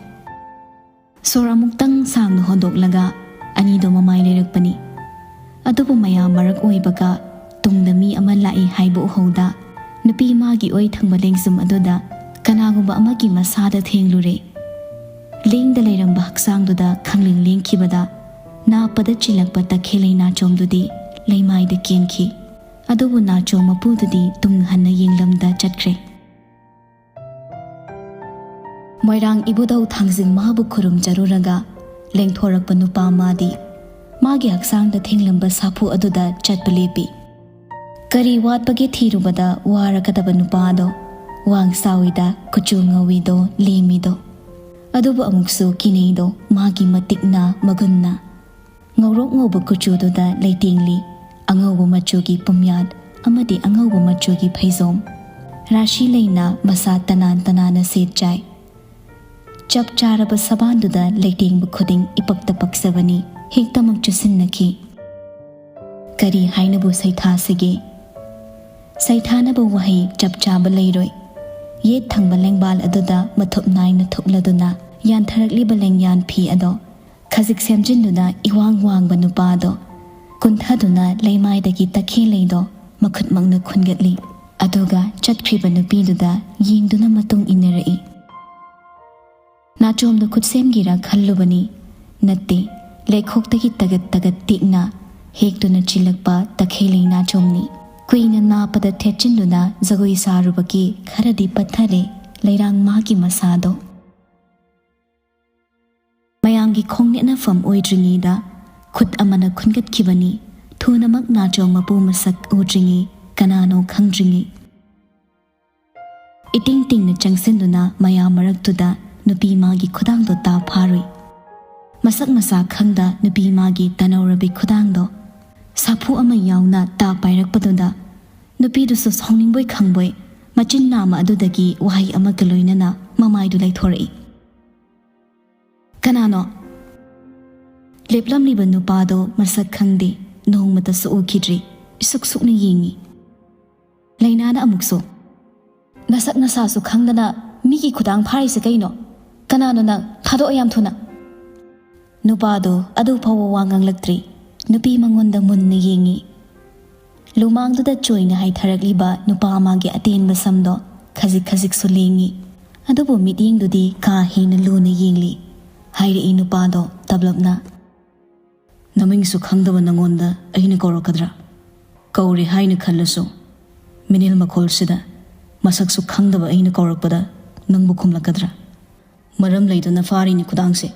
ꯁꯣꯔ ꯑꯃꯨꯛꯇꯪ ꯁꯥꯡꯅ ꯍꯣꯟꯗꯣꯛꯂꯒ ꯑꯅꯤꯗꯣ ꯃꯃꯥꯏ ꯂꯩꯔꯛꯄꯅꯤ꯫ ꯑꯗꯨꯕꯨ ꯃꯌꯥꯝ ꯃꯔꯛ ꯑꯣꯏꯕꯒ ꯇꯨꯡꯗ ꯃꯤ ꯑꯃ ꯂꯥꯛꯏ ꯍꯥꯏꯕ ꯎꯍꯧꯗ ꯅꯨꯄꯤ ꯃꯥꯒꯤ ꯑꯣꯏ ꯊꯪꯕ ꯂꯦꯡꯖꯨꯝ ꯑꯗꯨꯗ ꯀꯅꯥꯒꯨꯝꯕ ꯑꯃꯒꯤ ꯃꯁꯥꯗ ꯊꯦꯡꯂꯨꯔꯦ꯫ ꯂꯦꯡꯗ ꯂꯩꯔꯝꯕ ꯍꯛꯆꯥꯡꯗꯨꯗ ꯈꯪꯂꯦꯡ ꯂꯦꯡꯈꯤꯕꯗ ꯅꯥꯞꯄꯗ ꯆꯤꯜꯂꯛꯄ ꯇꯈꯦꯜ ꯂꯩꯅꯥꯆꯣꯝꯗꯨꯗꯤ ꯂꯩꯃꯥꯏꯗ ꯀꯦꯟꯈꯤ꯫ ꯑꯗꯨꯕꯨ ꯅꯥꯆꯣꯝ ꯃꯄꯨꯗꯨꯗꯤ ꯇꯨꯡ ꯍꯟꯅ ꯌꯦꯡꯂꯝꯗ ꯆꯠꯈ꯭ꯔꯦ꯫ ꯃꯣꯏꯔꯥꯡ ꯏꯕꯨꯙꯧ ꯊꯥꯡꯖꯤꯡ ꯃꯥꯕꯨ ꯈꯨꯔꯨꯝꯖꯔꯨꯔꯒ ꯂꯦꯡꯊꯣꯔꯛꯄ ꯅꯨꯄꯥ ꯃꯥꯗꯤ ꯃꯥꯒꯤ ꯍꯛꯆꯥꯡꯗ ꯊꯦꯡꯂꯝꯕ ꯁꯥꯐꯨ ꯑꯗꯨꯗ ꯆꯠꯄ ꯂꯦꯞꯄꯤ꯫ ꯀꯔꯤ ꯋꯥꯠꯄꯒꯦ ꯊꯤꯔꯨꯕꯗ ꯋꯥꯔꯒꯗꯕ ꯅꯨꯄꯥꯗꯣ ꯋꯥꯡ ꯆꯥꯎꯏꯗ, ꯀꯨꯆꯨ ꯉꯧꯏꯗꯣ, ꯂꯦꯝꯃꯤꯗꯣ꯫ ꯑꯗꯨꯕꯨ ꯑꯃꯨꯛꯁꯨ ꯀꯤꯅꯩꯗꯣ ꯃꯥꯒꯤ ꯃꯇꯤꯛꯅ, ꯃꯒꯨꯟꯅ꯫ ꯉꯧꯔꯣꯛ ꯉꯧꯕ ꯀꯨꯆꯨꯗꯨꯗ ꯂꯩꯇꯦꯡꯂꯤ ꯑꯉꯧꯕ ꯃꯆꯨꯒꯤ ꯄꯨꯝꯌꯥꯠ ꯑꯃꯗꯤ ꯑꯉꯧꯕ ꯃꯆꯨꯒꯤ ꯐꯩꯖꯣꯝ꯫ ꯔꯥꯁꯤ ꯂꯩꯅ ꯃꯁꯥ ꯇꯅꯥꯟ ꯇꯅꯥꯟꯅ ꯁꯦꯠ ꯆꯥꯏ꯫ ꯆꯞ ꯆꯥꯔꯕ ꯁꯕꯥꯟꯗꯨꯗ ꯂꯩꯇꯦꯡꯕ ꯈꯨꯗꯤꯡ ꯏꯄꯛꯇ ꯄꯛꯆꯕꯅꯤ, ꯍꯦꯛꯇꯃꯛ ꯆꯨꯁꯤꯟꯅꯈꯤ꯫ ꯀꯔꯤ ꯍꯥꯏꯅꯕꯨ ꯁꯩꯊꯥꯁꯤꯒꯦ? ꯁꯩꯊꯥꯅꯕ ꯋꯥꯍꯩ ꯆꯞ ꯆꯥꯕ ꯂꯩꯔꯣꯏ꯫ ꯌꯦꯠ ꯊꯪꯕ ꯂꯦꯡꯕꯥꯜ ꯑꯗꯨꯗ ꯃꯊꯨꯞ ꯅꯥꯏꯅ ꯊꯨꯞꯂꯗꯨꯅ ꯌꯥꯟꯊꯔꯛꯂꯤꯕ ꯂꯦꯡꯌꯥꯟ ꯐꯤ ꯑꯗꯣ ꯈꯖꯤꯛ ꯁꯦꯝꯖꯤꯟꯗꯨꯅ ꯏꯋꯥꯡ ꯋꯥꯡꯕ ꯅꯨꯄꯥꯗꯣ ꯀꯨꯟꯊꯗꯨꯅ ꯂꯩꯃꯥꯏꯗꯒꯤ ꯇꯈꯦꯜ ꯂꯩꯗꯣ ꯃꯈꯨꯠꯃꯛꯅ ꯈꯨꯟꯒꯠꯂꯤ꯫ ꯑꯗꯨꯒ ꯆꯠꯈ꯭ꯔꯤꯕ ꯅꯨꯄꯤꯗꯨꯗ ꯌꯦꯡꯗꯨꯅ ꯃꯇꯨꯡ ꯏꯟꯅꯔꯛꯏ꯫ ꯅꯥꯆꯣꯝꯗ ꯈꯨꯠꯁꯦꯝꯒꯤꯔ ꯈꯜꯂꯨꯕꯅꯤ꯫ ꯅꯠꯇꯦ, ꯂꯩꯈꯣꯛꯇꯒꯤ ꯇꯒꯠ ꯇꯒꯠ ꯇꯦꯛꯅ ꯍꯦꯛꯇꯨꯅ ꯆꯤꯜꯂꯛꯄ ꯇꯈꯦꯜ ꯂꯩꯅꯥꯆꯣꯝꯅꯤ꯫ ꯀꯨꯏꯅ ꯅꯥꯞꯄꯗ ꯊꯦꯠꯆꯤꯟꯗꯨꯅ ꯖꯒꯣꯏ ꯁꯥꯔꯨꯕꯒꯤ ꯈꯔꯗꯤ ꯄꯠꯊꯔꯦ ꯂꯩꯔꯥꯡ ꯃꯥꯒꯤ ꯃꯁꯥꯗꯣ꯫ ꯃꯌꯥꯝꯒꯤ ꯈꯣꯡꯅꯦꯠꯅꯐꯝ ꯑꯣꯏꯗ꯭ꯔꯤꯉꯩꯗ ꯈꯨꯠ ꯑꯃꯅ ꯈꯨꯟꯒꯠꯈꯤꯕꯅꯤ꯫ ꯊꯨꯅꯃꯛ ꯅꯥꯆꯣꯝ ꯃꯄꯨ ꯃꯁꯛ ꯎꯗ꯭ꯔꯤꯉꯩ, ꯀꯅꯥꯅꯣ ꯈꯪꯗ꯭ꯔꯤꯉꯩ꯫ ꯏꯇꯤꯡ ꯇꯤꯡꯅ ꯆꯪꯁꯤꯟꯗꯨꯅ ꯃꯌꯥꯝ ꯃꯔꯛꯇꯨꯗ ꯅꯨꯄꯤ ꯃꯥꯒꯤ ꯈꯨꯗꯥꯡꯗꯣ ꯇꯥ ꯐꯥꯔꯨꯏ꯫ ꯃꯁꯛ ꯃꯁꯥ ꯈꯪꯗ ꯅꯨꯄꯤ ꯃꯥꯒꯤ ꯇꯅꯧꯔꯕꯤ ꯈꯨꯗꯥꯡꯗꯣ ꯁꯥꯐꯨ ꯑꯃ ꯌꯥꯎꯅ ꯇꯥ ꯄꯥꯏꯔꯛꯄꯗꯨꯗ ꯅꯨꯄꯤꯗꯨꯁꯨ ꯁꯥꯎꯅꯤꯡꯕꯣꯏ ꯈꯪꯕꯣꯏ ꯃꯆꯤꯟ ꯅꯥꯝꯃ ꯑꯗꯨꯗꯒꯤ ꯋꯥꯍꯩ ꯑꯃꯒ ꯂꯣꯏꯅꯅ ꯃꯃꯥꯏꯗꯨ ꯂꯩꯊꯣꯔꯛꯏ꯫ "ꯀꯅꯥꯅꯣ?" ꯂꯦꯞꯂꯝꯂꯤꯕ ꯅꯨꯄꯥꯗꯣ ꯃꯁꯛ ꯈꯪꯗꯦ, ꯅꯣꯡꯃꯇꯁꯨ ꯎꯈꯤꯗ꯭ꯔꯤ꯫ ꯏꯁꯨꯛ ꯁꯨꯛꯅ ꯌꯦꯡꯉꯤ꯫ ꯂꯩꯅꯥꯅ ꯑꯃꯨꯛꯁꯨ, "ꯅꯁꯛ ꯅꯁꯥꯁꯨ ꯈꯪꯗꯅ ꯃꯤꯒꯤ ꯈꯨꯗꯥꯡ ꯐꯥꯔꯤꯁꯦ ꯀꯩꯅꯣ? ꯀꯅꯥꯅꯣ ꯅꯪ? ꯊꯥꯗꯣꯛꯑꯣ ꯌꯥꯝ ꯊꯨꯅ!" ꯅꯨꯄꯥꯗꯣ ꯑꯗꯨ ꯐꯥꯎꯕ ꯋꯥ ꯉꯥꯡꯂꯛꯇ꯭ꯔꯤ꯫ ꯅꯨꯄꯤ ꯃꯉꯣꯟꯗ ꯃꯨꯟꯅ ꯌꯦꯡꯉꯤ꯫ ꯂꯨꯃꯥꯡꯗꯨꯗ ꯆꯣꯏꯅ ꯍꯥꯏꯊꯔꯛꯂꯤꯕ ꯅꯨꯄꯥ ꯑꯃꯒꯤ ꯑꯇꯦꯟꯕ ꯁꯝꯗꯣ ꯈꯖꯤꯛ ꯈꯖꯤꯛꯁꯨ ꯂꯦꯡꯉꯤ꯫ ꯑꯗꯨꯕꯨ ꯃꯤꯠꯌꯦꯡꯗꯨꯗꯤ ꯀꯥ ꯍꯦꯟꯅ ꯂꯨꯅ ꯌꯦꯡꯂꯤ꯫ ꯍꯥꯏꯔꯛꯏ ꯅꯨꯄꯥꯗꯣ ꯇꯞꯂꯞꯅ, "ꯅꯃꯤꯡꯁꯨ ꯈꯪꯗꯕ ꯅꯪꯉꯣꯟꯗ ꯑꯩꯅ ꯀꯧꯔꯛꯀꯗ꯭ꯔꯥ? ꯀꯧꯔꯦ ꯍꯥꯏꯅ ꯈꯜꯂꯁꯨ, ꯃꯤꯅꯤꯜ ꯃꯈꯣꯜꯁꯤꯗ ꯃꯁꯛꯁꯨ ꯈꯪꯗꯕ ꯑꯩꯅ ꯀꯧꯔꯛꯄꯗ ꯅꯪꯕꯨ ꯈꯨꯝꯂꯛꯀꯗ꯭ꯔꯥ? ꯃꯔꯝ ꯂꯩꯇꯅ ꯐꯥꯔꯤꯅꯤ ꯈꯨꯗꯥꯡꯁꯦ꯫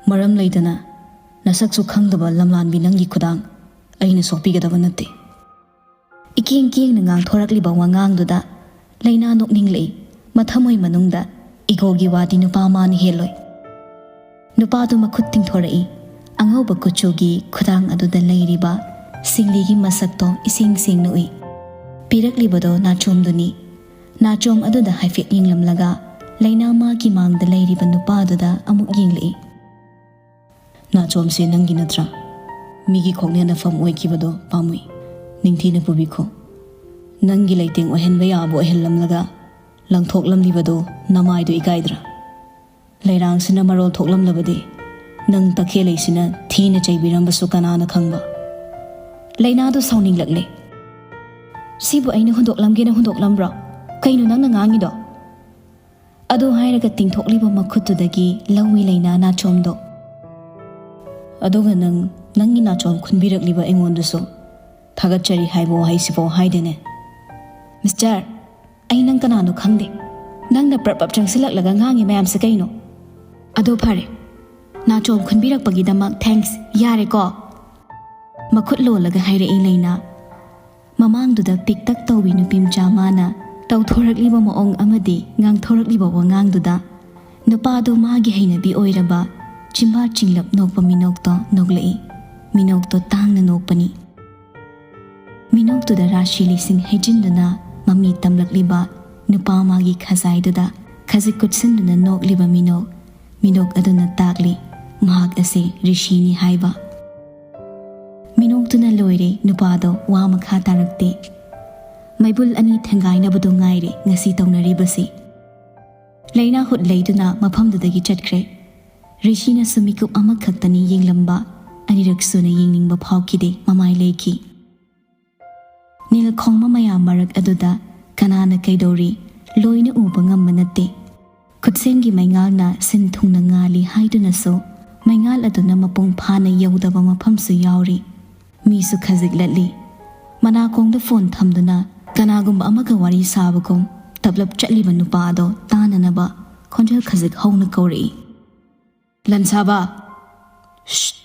ꯃꯔꯝ ꯂꯩꯇꯅ ꯅꯁꯛꯁꯨ ꯈꯪꯗꯕ ꯂꯝꯂꯥꯟꯕꯤ ꯅꯪꯒꯤ ꯈꯨꯗꯥꯡ ꯑꯩꯅ ꯁꯣꯛꯄꯤꯒꯗꯕ ꯅꯠꯇꯦ꯫" ꯏꯀꯦꯡ ꯀꯦꯡꯅ ꯉꯥꯡꯊꯣꯔꯛꯂꯤꯕ ꯋꯥꯉꯥꯡꯗꯨꯗ ꯂꯩꯅꯥ ꯅꯣꯛꯅꯤꯡꯂꯛꯏ꯫ ꯃꯊꯃꯣꯏ ꯃꯅꯨꯡꯗ ꯏꯒꯣꯒꯤ ꯋꯥꯗꯤ ꯅꯨꯄꯥ ꯃꯥꯅ ꯍꯦꯜꯂꯣꯏ꯫ ꯅꯨꯄꯥꯗꯨ ꯃꯈꯨꯠ ꯇꯤꯡꯊꯣꯔꯛꯏ꯫ ꯑꯉꯧꯕ ꯀꯨꯆꯨꯒꯤ ꯈꯨꯗꯥꯡ ꯑꯗꯨꯗ ꯂꯩꯔꯤꯕ ꯁꯤꯡꯂꯤꯒꯤ ꯃꯁꯛꯇꯣ ꯏꯁꯦꯡ ꯁꯦꯡꯅ ꯎꯏ꯫ ꯄꯤꯔꯛꯂꯤꯕꯗꯣ ꯅꯥꯆꯣꯝꯗꯨꯅꯤ꯫ ꯅꯥꯆꯣꯝ ꯑꯗꯨꯗ ꯍꯥꯏꯐꯦꯠ ꯌꯦꯡꯂꯝꯂꯒ ꯂꯩꯅꯥ ꯃꯥꯒꯤ ꯃꯥꯡꯗ ꯂꯩꯔꯤꯕ ꯅꯨꯄꯥꯗꯨꯗ ꯑꯃꯨꯛ ꯌꯦꯡꯂꯛꯏ꯫ "ꯅꯥꯆꯣꯝꯁꯦ ꯅꯪꯒꯤ ꯅꯠꯇ꯭ꯔꯥ? ꯃꯤꯒꯤ ꯈꯣꯡꯅꯦꯅ ꯐꯝ ꯑꯣꯏꯈꯤꯕꯗꯣ ꯄꯥꯝꯃꯨꯏ꯫ ꯅꯤꯡꯊꯤꯅ ꯄꯨꯕꯤꯈꯣ꯫ ꯅꯪꯒꯤ ꯂꯩꯇꯦꯡ ꯑꯣꯏꯍꯟꯕ ꯌꯥꯕ ꯑꯣꯏꯍꯜꯂꯝꯂꯒ ꯂꯪꯊꯣꯛꯂꯝꯂꯤꯕꯗꯣ ꯅꯃꯥꯏꯗꯣ ꯏꯀꯥꯏꯗ꯭ꯔꯥ? ꯂꯩꯔꯥꯡꯁꯤꯅ ꯃꯔꯣꯜ ꯊꯣꯛꯂꯝꯂꯕꯗꯤ ꯅꯪ ꯇꯈꯦꯜꯂꯩꯁꯤꯅ ꯊꯤꯅ ꯆꯩꯕꯤꯔꯝꯕꯁꯨ ꯀꯅꯥꯅ ꯈꯪꯕ?" ꯂꯩꯅꯥꯗꯨ ꯁꯥꯎꯅꯤꯡꯂꯛꯂꯦ꯫ "ꯁꯤꯕꯨ ꯑꯩꯅ ꯍꯨꯟꯗꯣꯛꯂꯝꯒꯦꯅ ꯍꯨꯟꯗꯣꯛꯂꯝꯕ꯭ꯔꯣ? ꯀꯩꯅꯣ ꯅꯪꯅ ꯉꯥꯡꯉꯤꯗꯣ?" ꯑꯗꯨ ꯍꯥꯏꯔꯒ ꯇꯤꯡꯊꯣꯛꯂꯤꯕ ꯃꯈꯨꯠꯇꯨꯗꯒꯤ ꯂꯧꯏ ꯂꯩꯅꯥ ꯅꯥꯆꯣꯝꯗꯣ꯫ "ꯑꯗꯨꯒ ꯅꯪ ꯅꯪꯒꯤ ꯅꯥꯆꯣꯝ ꯈꯨꯟꯕꯤꯔꯛꯂꯤꯕ ꯑꯩꯉꯣꯟꯗꯁꯨ ꯊꯥꯒꯠꯆꯔꯤ ꯍꯥꯏꯕ ꯋꯥꯍꯩꯁꯤꯐꯥꯎ ꯍꯥꯏꯗꯦꯅꯦ꯫" "ꯃꯤꯁꯇꯔ, ꯑꯩ ꯅꯪ ꯀꯅꯥꯅꯣ ꯈꯪꯗꯦ꯫ ꯅꯪꯅ ꯄ꯭ꯔꯞ ꯄ꯭ꯔꯞ ꯆꯪꯁꯤꯜꯂꯛꯂꯒ ꯉꯥꯡꯉꯤ ꯃꯌꯥꯝꯁꯦ ꯀꯩꯅꯣ?" "ꯑꯗꯣ ꯐꯔꯦ, ꯅꯥꯆꯣꯝ ꯈꯨꯟꯕꯤꯔꯛꯄꯒꯤꯗꯃꯛ ꯊꯦꯡꯛꯁ, ꯌꯥꯔꯦꯀꯣ?" ꯃꯈꯨꯠ ꯂꯣꯜꯂꯒ ꯍꯥꯏꯔꯛꯏ ꯂꯩꯅꯥ꯫ ꯃꯃꯥꯡꯗꯨꯗ ꯄꯤꯛꯇꯛ ꯇꯧꯕꯤ ꯅꯨꯄꯤꯃꯆꯥ ꯃꯥꯅ ꯇꯧꯊꯣꯔꯛꯂꯤꯕ ꯃꯑꯣꯡ ꯑꯃꯗꯤ ꯉꯥꯡꯊꯣꯔꯛꯂꯤꯕ ꯋꯥꯉꯥꯡꯗꯨꯗ ꯅꯨꯄꯥꯗꯨ ꯃꯥꯒꯤ ꯍꯩꯅꯕꯤ ꯑꯣꯏꯔꯕ ꯆꯤꯝꯕꯥ ꯆꯤꯡꯂꯞ ꯅꯣꯛꯄ ꯃꯤꯅꯣꯛꯇꯣ ꯅꯣꯛꯂꯛꯏ꯫ ꯃꯤꯅꯣꯛꯇꯣ ꯇꯥꯡꯅ ꯅꯣꯛꯄꯅꯤ꯫ ꯃꯤꯅꯣꯛꯇꯨꯗ ꯔꯥꯁꯤ ꯂꯤꯁꯤꯡ ꯍꯩꯖꯤꯟꯗꯨꯅ ꯃꯃꯤ ꯇꯝꯂꯛꯂꯤꯕ ꯅꯨꯄꯥ ꯃꯥꯒꯤ ꯈꯖꯥꯏꯗꯨꯗ ꯈꯖꯤꯛ ꯀꯨꯠꯁꯤꯟꯗꯨꯅ ꯅꯣꯛꯂꯤꯕ ꯃꯤꯅꯣꯛ, ꯃꯤꯅꯣꯛ ꯑꯗꯨꯅ ꯇꯥꯛꯂꯤ ꯃꯍꯥꯛ ꯑꯁꯤ ꯔꯤꯁꯤꯅꯤ ꯍꯥꯏꯕ꯫ ꯃꯤꯅꯣꯛꯇꯨꯅ ꯂꯣꯏꯔꯦ, ꯅꯨꯄꯥꯗꯣ ꯋꯥ ꯃꯈꯥ ꯇꯥꯔꯛꯇꯦ꯫ ꯃꯩꯕꯨꯜ ꯑꯅꯤ ꯊꯦꯡꯒꯥꯏꯅꯕꯗꯨ ꯉꯥꯏꯔꯦ ꯉꯁꯤ ꯇꯧꯅꯔꯤꯕꯁꯤ꯫ ꯂꯩꯅꯥ ꯍꯨꯠ ꯂꯩꯗꯨꯅ ꯃꯐꯝꯗꯨꯗꯒꯤ ꯆꯠꯈ꯭ꯔꯦ꯫ ꯔꯤꯁꯤꯅꯁꯨ ꯃꯤꯀꯨꯞ ꯑꯃꯈꯛꯇꯅꯤ ꯌꯦꯡꯂꯝꯕ, ꯑꯅꯤꯔꯛ ꯁꯨꯅ ꯌꯦꯡꯅꯤꯡꯕ ꯐꯥꯎꯈꯤꯗꯦ, ꯃꯃꯥꯏ ꯂꯩꯈꯤ꯫ ꯅꯤꯜ ꯈꯣꯡꯕ ꯃꯌꯥꯝ ꯃꯔꯛ ꯑꯗꯨꯗ ꯀꯅꯥꯅ ꯀꯩꯗꯧꯔꯤ ꯂꯣꯏꯅ ꯎꯕ ꯉꯝꯕ ꯅꯠꯇꯦ꯫ ꯈꯨꯠꯁꯦꯝꯒꯤ ꯃꯩꯉꯥꯜꯅ ꯁꯤꯟ ꯊꯨꯡꯅ ꯉꯥꯜꯂꯤ ꯍꯥꯏꯗꯨꯅꯁꯨ ꯃꯩꯉꯥꯜ ꯑꯗꯨꯅ ꯃꯄꯨꯡ ꯐꯥꯅ ꯌꯧꯗꯕ ꯃꯐꯝꯁꯨ ꯌꯥꯎꯔꯤ꯫ ꯃꯤꯁꯨ ꯈꯖꯤꯛ ꯂꯠꯂꯤ꯫ ꯃꯅꯥꯀꯣꯡꯗ ꯐꯣꯟ ꯊꯝꯗꯨꯅ ꯀꯅꯥꯒꯨꯝꯕ ꯑꯃꯒ ꯋꯥꯔꯤ ꯁꯥꯕꯒꯨꯝ ꯇꯞꯂꯞ ꯆꯠꯂꯤꯕ ꯅꯨꯄꯥ ꯑꯗꯣ ꯇꯥꯅꯅꯕ ꯈꯣꯟꯖꯦꯜ ꯈꯖꯤꯛ ꯍꯧꯅ ꯀꯧꯔꯛꯏ꯫ "ꯂꯟꯁꯥꯕ!" "ꯁ꯭ꯠ!"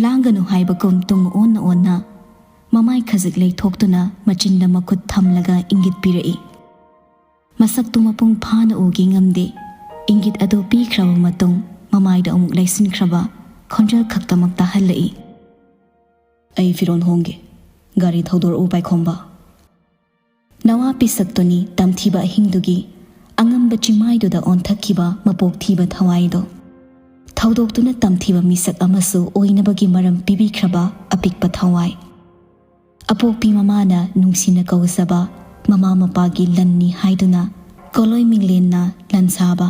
ꯂꯥꯡꯒꯅꯨ ꯍꯥꯏꯕꯒꯨꯝ ꯇꯨꯡ ꯑꯣꯟꯅ ꯑꯣꯟꯅ ꯃꯃꯥꯏ ꯈꯖꯤꯛ ꯂꯩꯊꯣꯛꯇꯨꯅ ꯃꯆꯤꯟꯗ ꯃꯈꯨꯠ ꯊꯝꯂꯒ ꯏꯪꯒꯤꯠ ꯄꯤꯔꯛꯏ꯫ ꯃꯁꯛꯇꯨ ꯃꯄꯨꯡ ꯐꯥꯅ ꯎꯒꯦ ꯉꯝꯗꯦ꯫ ꯏꯪꯒꯤꯠ ꯑꯗꯨ ꯄꯤꯈ꯭ꯔꯕ ꯃꯇꯨꯡ ꯃꯃꯥꯏꯗ ꯑꯃꯨꯛ ꯂꯩꯁꯤꯟꯈ꯭ꯔꯕ ꯈꯣꯟꯖꯦꯜ ꯈꯛꯇꯃꯛ ꯇꯥꯍꯜꯂꯛꯏ꯫ "ꯑꯩ ꯐꯤꯔꯣꯜ ꯍꯣꯡꯒꯦ꯫ ꯒꯥꯔꯤ ꯊꯧꯗꯣꯔꯛꯎ, ꯄꯥꯏꯈꯣꯝꯕ꯫" ꯅꯋꯥ ꯄꯤꯁꯛꯇꯨꯅꯤ ꯇꯝꯊꯤꯕ ꯑꯍꯤꯡꯗꯨꯒꯤ ꯑꯉꯝꯕ ꯆꯤꯃꯥꯏꯗꯨꯗ ꯑꯣꯟꯊꯛꯈꯤꯕ ꯃꯄꯣꯛ ꯊꯤꯕ ꯊꯋꯥꯏꯗꯣ꯫ ꯊꯧꯗꯣꯛꯇꯨꯅ ꯇꯝꯊꯤꯕ ꯃꯤꯁꯛ ꯑꯃꯁꯨ ꯑꯣꯏꯅꯕꯒꯤ ꯃꯔꯝ ꯄꯤꯕꯤꯈ꯭ꯔꯕ ꯑꯄꯤꯛꯄ ꯊꯋꯥꯏ꯫ ꯑꯄꯣꯛꯄꯤ ꯃꯃꯥꯅ ꯅꯨꯡꯁꯤꯅ ꯀꯧꯖꯕ ꯃꯃꯥ ꯃꯄꯥꯒꯤ ꯂꯟꯅꯤ ꯍꯥꯏꯗꯨꯅ ꯀꯣꯂꯣꯏ ꯃꯤꯡꯂꯦꯟꯅ ꯂꯟꯁꯥꯕ꯫